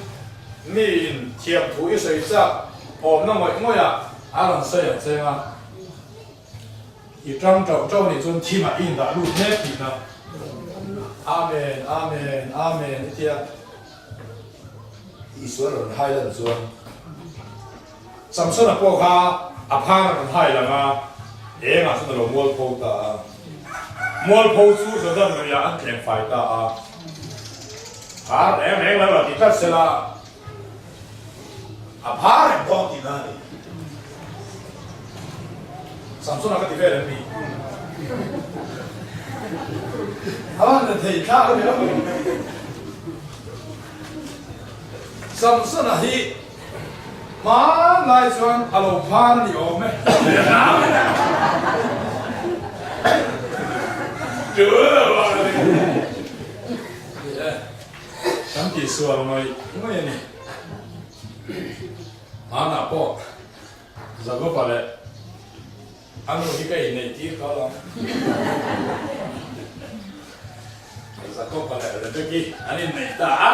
miin thiam thu i sawi chak awmna ngawih ngawih ah a rawn sawi ang cheng a, i tang tauh tauh nih chuan thimah i indah lut mek tihna. Amen, Amen, Amen i tia. Isua rawn hai lan chuan. Samsona pawh kha a phar a rawn hai lang a, engah chuan a lo mualpho ta a. Mualpho chu Jordan luiah an tleng fai ta a. Phar reng reng lo la ti tlat sela a phar reng dawn tihna a ni. Samsona ka ti vel em ni? A van la thei thlak a ni lo. Samsona hi hmanlai chuan a lo phar a ni awm e. Kan tihsual ngawih ngawih a ni. Hmanah pawh Jakoba leh a nu hi ka inneih tir tawh lo. Jakoba leh Rebeki an inneih ta a.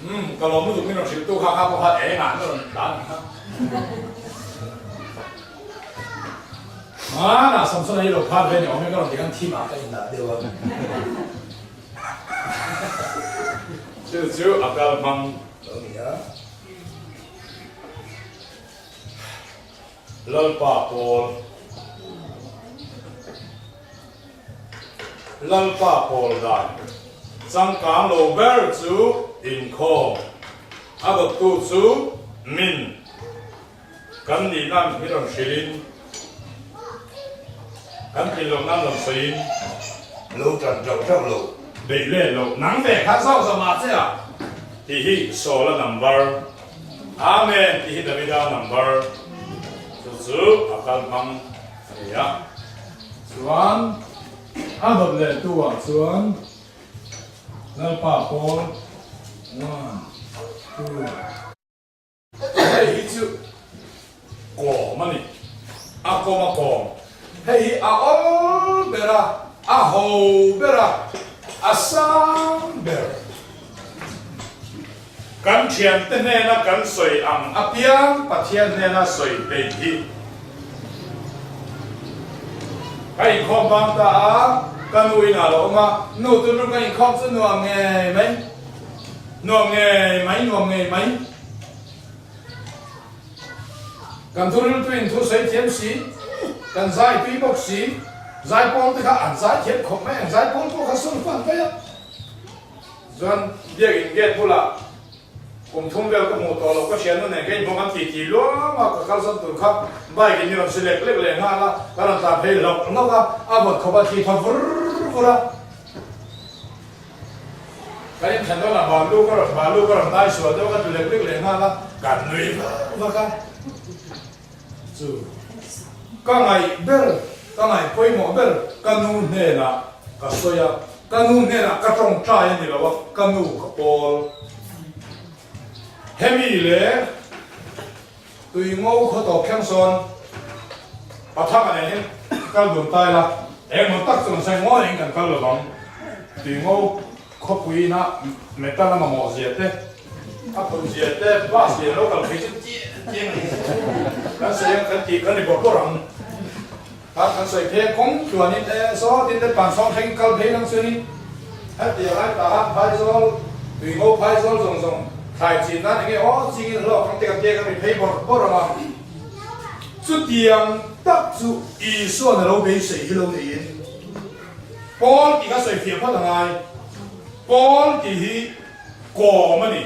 Umm, ka lawm lutuk min rawn hrilhtu kha kha pawh kha engah na rawn tlan ang kha. Hmanah Samsona hi lo phar ve ni awm e ka rawn ti khan thim ah ka indah deuh a. Chu chu a kal hmang lo ni a. Lalpa pawl Lalpa pawl dan changkang lo ber chu inkhawm a dawttu chu min Kan nihna min rawn hrilhin, kan tlin lohna an rawn sawiin. Lo tan tauh tauh lo. Beih let lo. Nang ve kha zauh zauh mah che a tih hi Saula number. Amen tih hi Davida number. Chu chu a kal hmang a ni a. Chuan a dawt leh tu ah chuan Lalpa pawl one two. Hei hi chu kawm a ni, a kawm a kawm. Hei hi a awl ber a, a ho ber a, a sang ber. Kan thiante hnena kan sawi ang apiang Pathian hnena sawi peih hi ka inkhawm bang ta a, ka nu inah a lo awm a, nu tun rum ka inkhawm chu nuam ngei mai. Nuam ngei mai, nuam ngei mai. Kan thuril tuin thu sawi thiam si, kan zai tui bawk si, zai pawl te kha an zai thiam khawp mai, an zai pawl pawh kha sawn fan mai a. Chuan biakin gate bulah kum thum vel ka hmuh tawh loh ka hriatna nen ka inhmu kan ti ti luam a, ka kalsan tur kha bike in mi rawn si lek lek leh nghal a, ka rawn tlan phei hlawk hlawk a, a vawt khawp a thi pha vur vur a. Ka inthen dawnah balu ka rawn balu ka rawn dai sual deuh a, ka tlu lek lek leh nghal a, ka nui vak vak a. Chu ka ngaih ber, ka ngaih pawimawh ber ka nu hnenah ka sawi a, ka nu hnenah ka tawngtai a ni lo a, ka nu ka pawl. Hemi leh Tui ngo khaw tawp thleng sawn Pathanga nen hian kal dun ta ila, engmaw tak chu kan sawi ngawi in kan kal lo vang. Tui ngo khawpui ina metal a mamawh zia te, a phun zia te, bus lian lo kal phei chu chiang chiang a ni. Kan sawi ang kan tih kan ri bawrh bawrh ang. Kha kan sawi phei a kawng tluanin e saw tin te pan sawng thleng kal phei lang chuanin hetiang lai tah a phaizawl tui ngo phaizawl zawng zawng thlai chin nan enge aw chingin hlawk ang te kan tia kan ri phei bawrh bawrh ang a. Chutiang tak chu Isuan a lo beisei hi lo niin Paul tih kha sawi fiah phawt a ngai. Paul tih hi kawm a ni.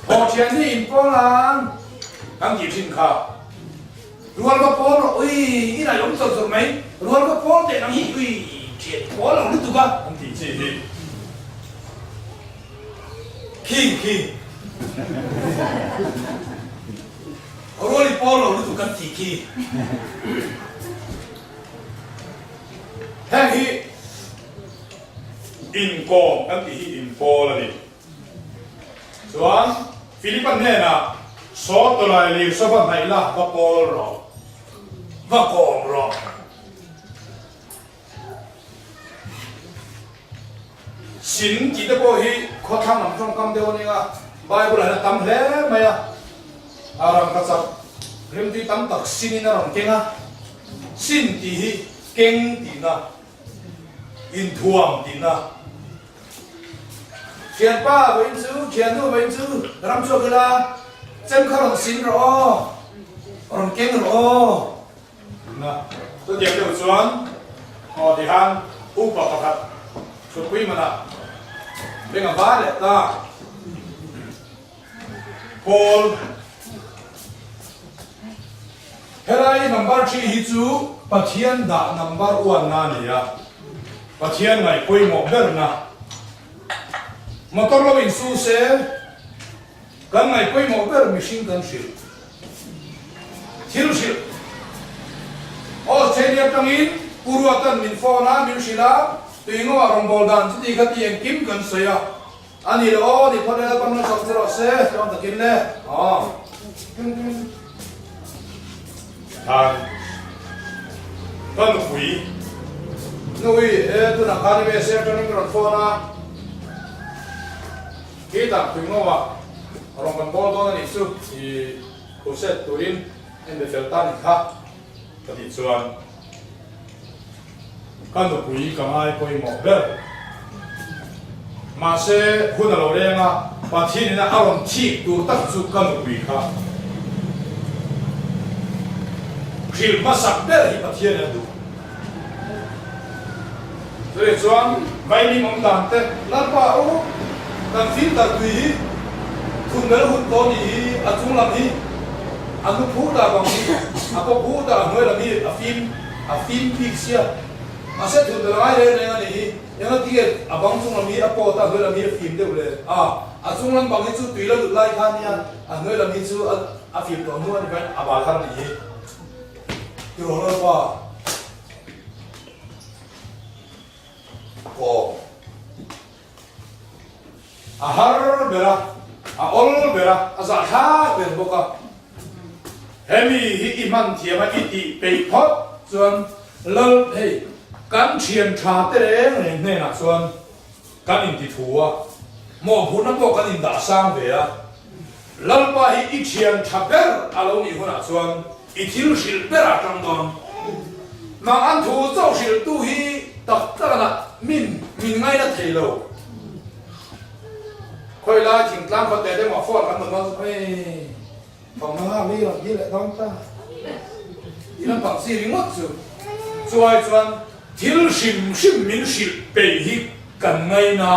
Thawhthian hi inpawl ang kan tih thin kha. Rual va pawl rawh ui i raih awm chawrh chawrh mai, rual va pawl teh nang hi ui thian pawl lo lutuk a. An tih chi hi khing khing rual i pawl lo lutuk kan tih khi. Heng hi inkawm kan tih hi inpawl a ni. Chuan Philipa hnenah, Saw tawlai lir saw va hnaih la, va pawl rawh, va kawm rawh. Sin tih te pawh hi khawthlang lam tawngkam deuh a nia, Bible ah hian a tam hle mai a, a rangkachak rimtui tam tak sinin a rawn keng a. Sin tih hi keng tihna, inthuam tihna. Thianpa vawiin chu, thiannu vawiin chu ram chhuak ila, chem kha rawn sin rawh aw, rawn keng rawh aw. Na, chutiang deuh chuan aw tihan upa pakhat thutpui manah beng a var leh ta. Pawl, Helai number thi hi chu Pathian dah number uanna a ni a, Pathian ngaih pawimawh berna. Motor lo insu se, kan ngaih pawimawh ber mihring kan hrilh. Thil hrilh. Australia atangin Pu Ruatan min phone a, min hrilh a, tuingawa rawngbâwl dan chuti kha ti engkim kan sawi a. A ni lo aw, ni phawt e, Lalpan rawn sawm che rawh se, tlawm takin le, aw. Khan ka nupui nui e tunah khan i message atangin ka rawn phone a, khitah pui ngo ah rawn kan bawl dawn a nih chu i crusade turin en be fel ta nih kha ka tih chuan. Ka nupui ka ngai pawimawh ber. Mahse, hun a lo leng a, Pathian ina a rawn thik tur tak chu ka nupui kha. Hrilh hmasak ber hi Pathian in a duh. Chutih chuan Vaimim awm dan te, Lalpa u, kan filter tui hi thun bel hun tawh nih hi a chung lam hi a nu phut a bang hi a paw phut a a hnuai lam hi a fim A fim bik sia. Mahse thun bel ngai reng reng a nih hi. Eng a tinge a bang chung lam hi a pawt a, hnuai lam hi a fim deuh le. A, a chung lam bang hi chu tui la lut lai kha nia, a hnuai lam hi chu a a fim tawh hnu a ni pahin a bal thar a nih hi. Tiraw Lalpa. Kawm. A har ber a, a awl ber a, a zahthlak ber bawk a. Hemi hi i hman thiam a i tih peih phawt chuan Lal hei kan thian tha te reng reng hnenah chuan kan inti thu a, mawhphurhna pawh kan indah sang ve a. Lalpa hi i thian tha ber a lo nih hunah chuan i thil hrilh ber a tang dawn. Nang an thu chauh hrilhtu hi tak tak anah min min ngaina thei lo. Khawi lai thingtlang khaw te te maw phone kan rawn hmang chu hei thawmhnaw mi rawn ti leh dawn ta. I lampang chi ringawt chu. Chuai chuan thil hrim hrim min hrilh peih hi kan ngaina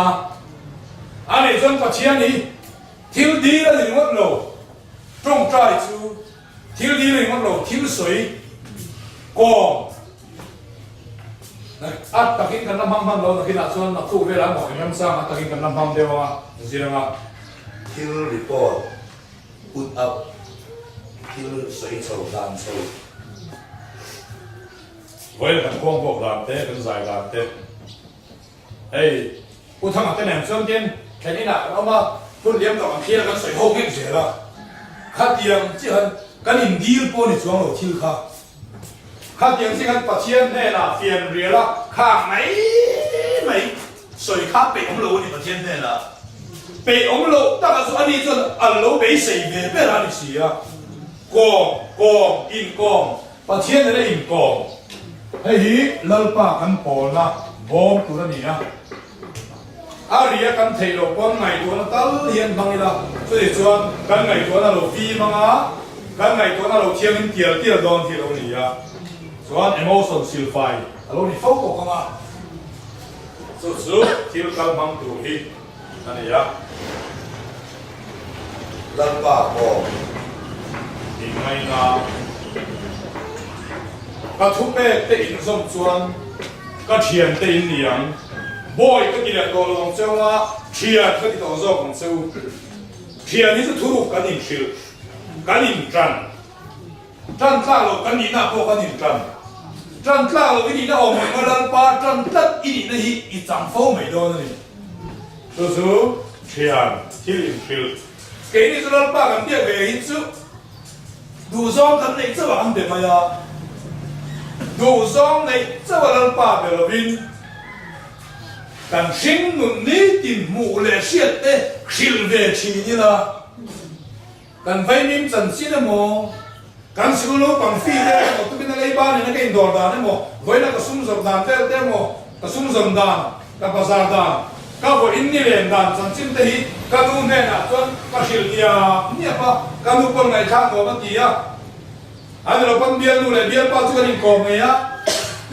a nih chuan Pathian hi Thil dil a ni ringawt lo, tawngtai chu thil dil a ni ringawt lo, thil sawi kawng a takin kan la hmang hman lo, nakinah chuan naktuk velah emaw engramchang a takin kan la hmang deuh anga zir anga. Thil report, put up, thil sawi chho dan chho. Vawiin kan khuang bawk dan te, kan zai dan te. Hei, Pu Thanga te nen chuan tin thlen inah kan awm a, hun liam tawh kan thlir a kan sawi ho nghek zel a. Khatiang chiah khan kan indil pawh ni chuang lo thil kha. Khatiang chiah khan Pathian hnenah fian rial a khang mai mai sawi kha peih awm lo a ni Pathian hnenah. Peih awm loh takah chu ani chuan a lo beisei ve ber a ni si a. Kawm, kawm, inkawm. Pathian nena inkawm. Hei hi Lalpa kan pawlna bawm tur a ni a. A ria kan theih loh pawn ngaihtuahna tal hian hmang ila, chutih chuan kan ngaihtuahna lo fim anga, kan ngaihtuahna lo thiangin tial tial dawn hi a lo ni a. Chuan emotion silfai a lo ni fo bawk anga, chu chu thil kal hmang tur hi a ni a. Lalpa pawh i ngaina. Ka thupek te in zawm chuan ka thian te in ni ang. Bawi ka ti leh tawh lo ang cheu a, thian ka ti tawh zawk ang cheu. Thian hi chu thuruk kan inhrilh, kan intan. Tan tlak loh kan nihna pawh kan intan. Tan tlak loh i nihna awm reng a, Lalpa tan tlat i nihna hi i chang fo mai dawn a ni. Chu chu thian thil inhrilh. Keini chu Lalpa kan biak ve hi chu duhzawng kan neih chauh a kan be mai a. Duhzawng neih chauh a Lalpa be lovin kan hring nun nitin hmuh leh hriat te hrilh ve thin ila. Kan vaimim chanchin emaw, Kan sikul naupang fee te emaw, tukin a leiba nena ka indawr dan emaw, vawiina ka sum zawrh dan vel te emaw, ka sum zawn dan, ka bazar dan, ka vawiin ni len dan chanchin te hi ka nu hnenah chuan ka hrilh niap niap a, ka nu pawn ngaihthlak nuam a ti a. A ni lo pawn bialnu leh bialpa chu kan inkawm ngei a,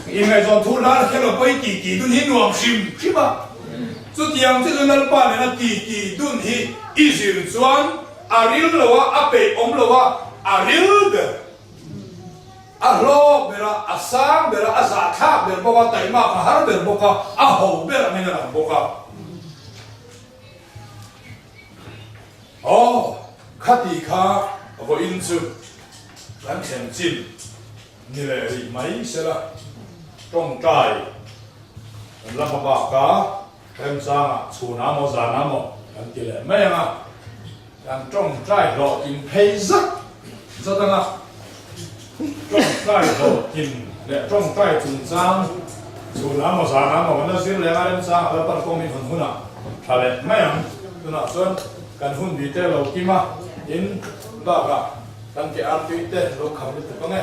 inngaihzawn thu hlan kher lo pawi ti ti dun hi nuam hrim hrim a. Chutiang chu chu Lalpa nena ti ti dun hi i zir chuan a ril lo a, a peih awm lo a, a ril ber, a hlawk ber a, a sang ber a, a zahthlak ber bawk a, taimak a har ber bawk a, a ho ber angin a lang bawk a. Aw, khati kha vawiin chu kan thlen chin ni leh rih mai sela, tawngtai kan la hma bak a, remchangah chhunah maw zanah maw kan ti leh mai ang a, kan tawngtai hlawhtling phei zat zat ang a, tawngtai hlawhtling leh tawngtai chungchang chhunah maw zanah maw kan la zir leh ang a, remchangah Lalpan kawng min hawn hunah tha leh mai ang. Tunah chuan kan hun bi te lo kim a, tin bakah kan ke artui te lo kham lutuk ang e.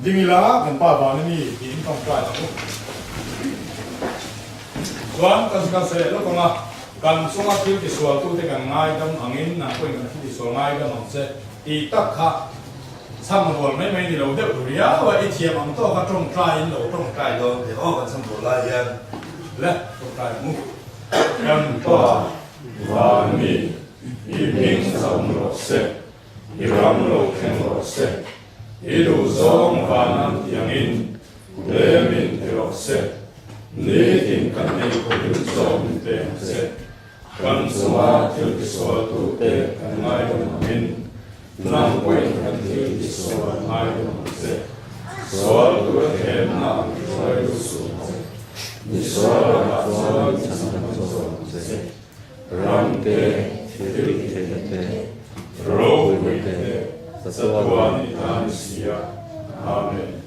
Ding ila kan pa vang a mi tiin tawngtai ang u. Chuan kan kan sawi leh lawk ang a, kan chunga thil tisualtute kan ngaidam angin nang pawhin kan thil tisual ngaidam ang che tih tak kha Chham rual mai mai ni lo deuh riau a, i thiam ang tawk a tawngtai in lo tawngtai dawn tih aw kan chham rual lai hian le tawngtai ang u. Kan Pa van mi, i hming chauh rawh se, i ram lo thleng rawh se, i duhzawng van an ti angin lemin ti rawh se, nitin kan ei khawhin zawk min pe ang che. Kan chunga thil tisualtute kan ngaidam angin, nang pawhin kan thil tisual ngaidam ang che. Sual tura thlemna ang hruai lut suh ang che. Misual lakah chuan i chhan dam zawk ang che. Ram te, thil tihtheihna te, ropui te, chatuan i ta ni si a. Amen.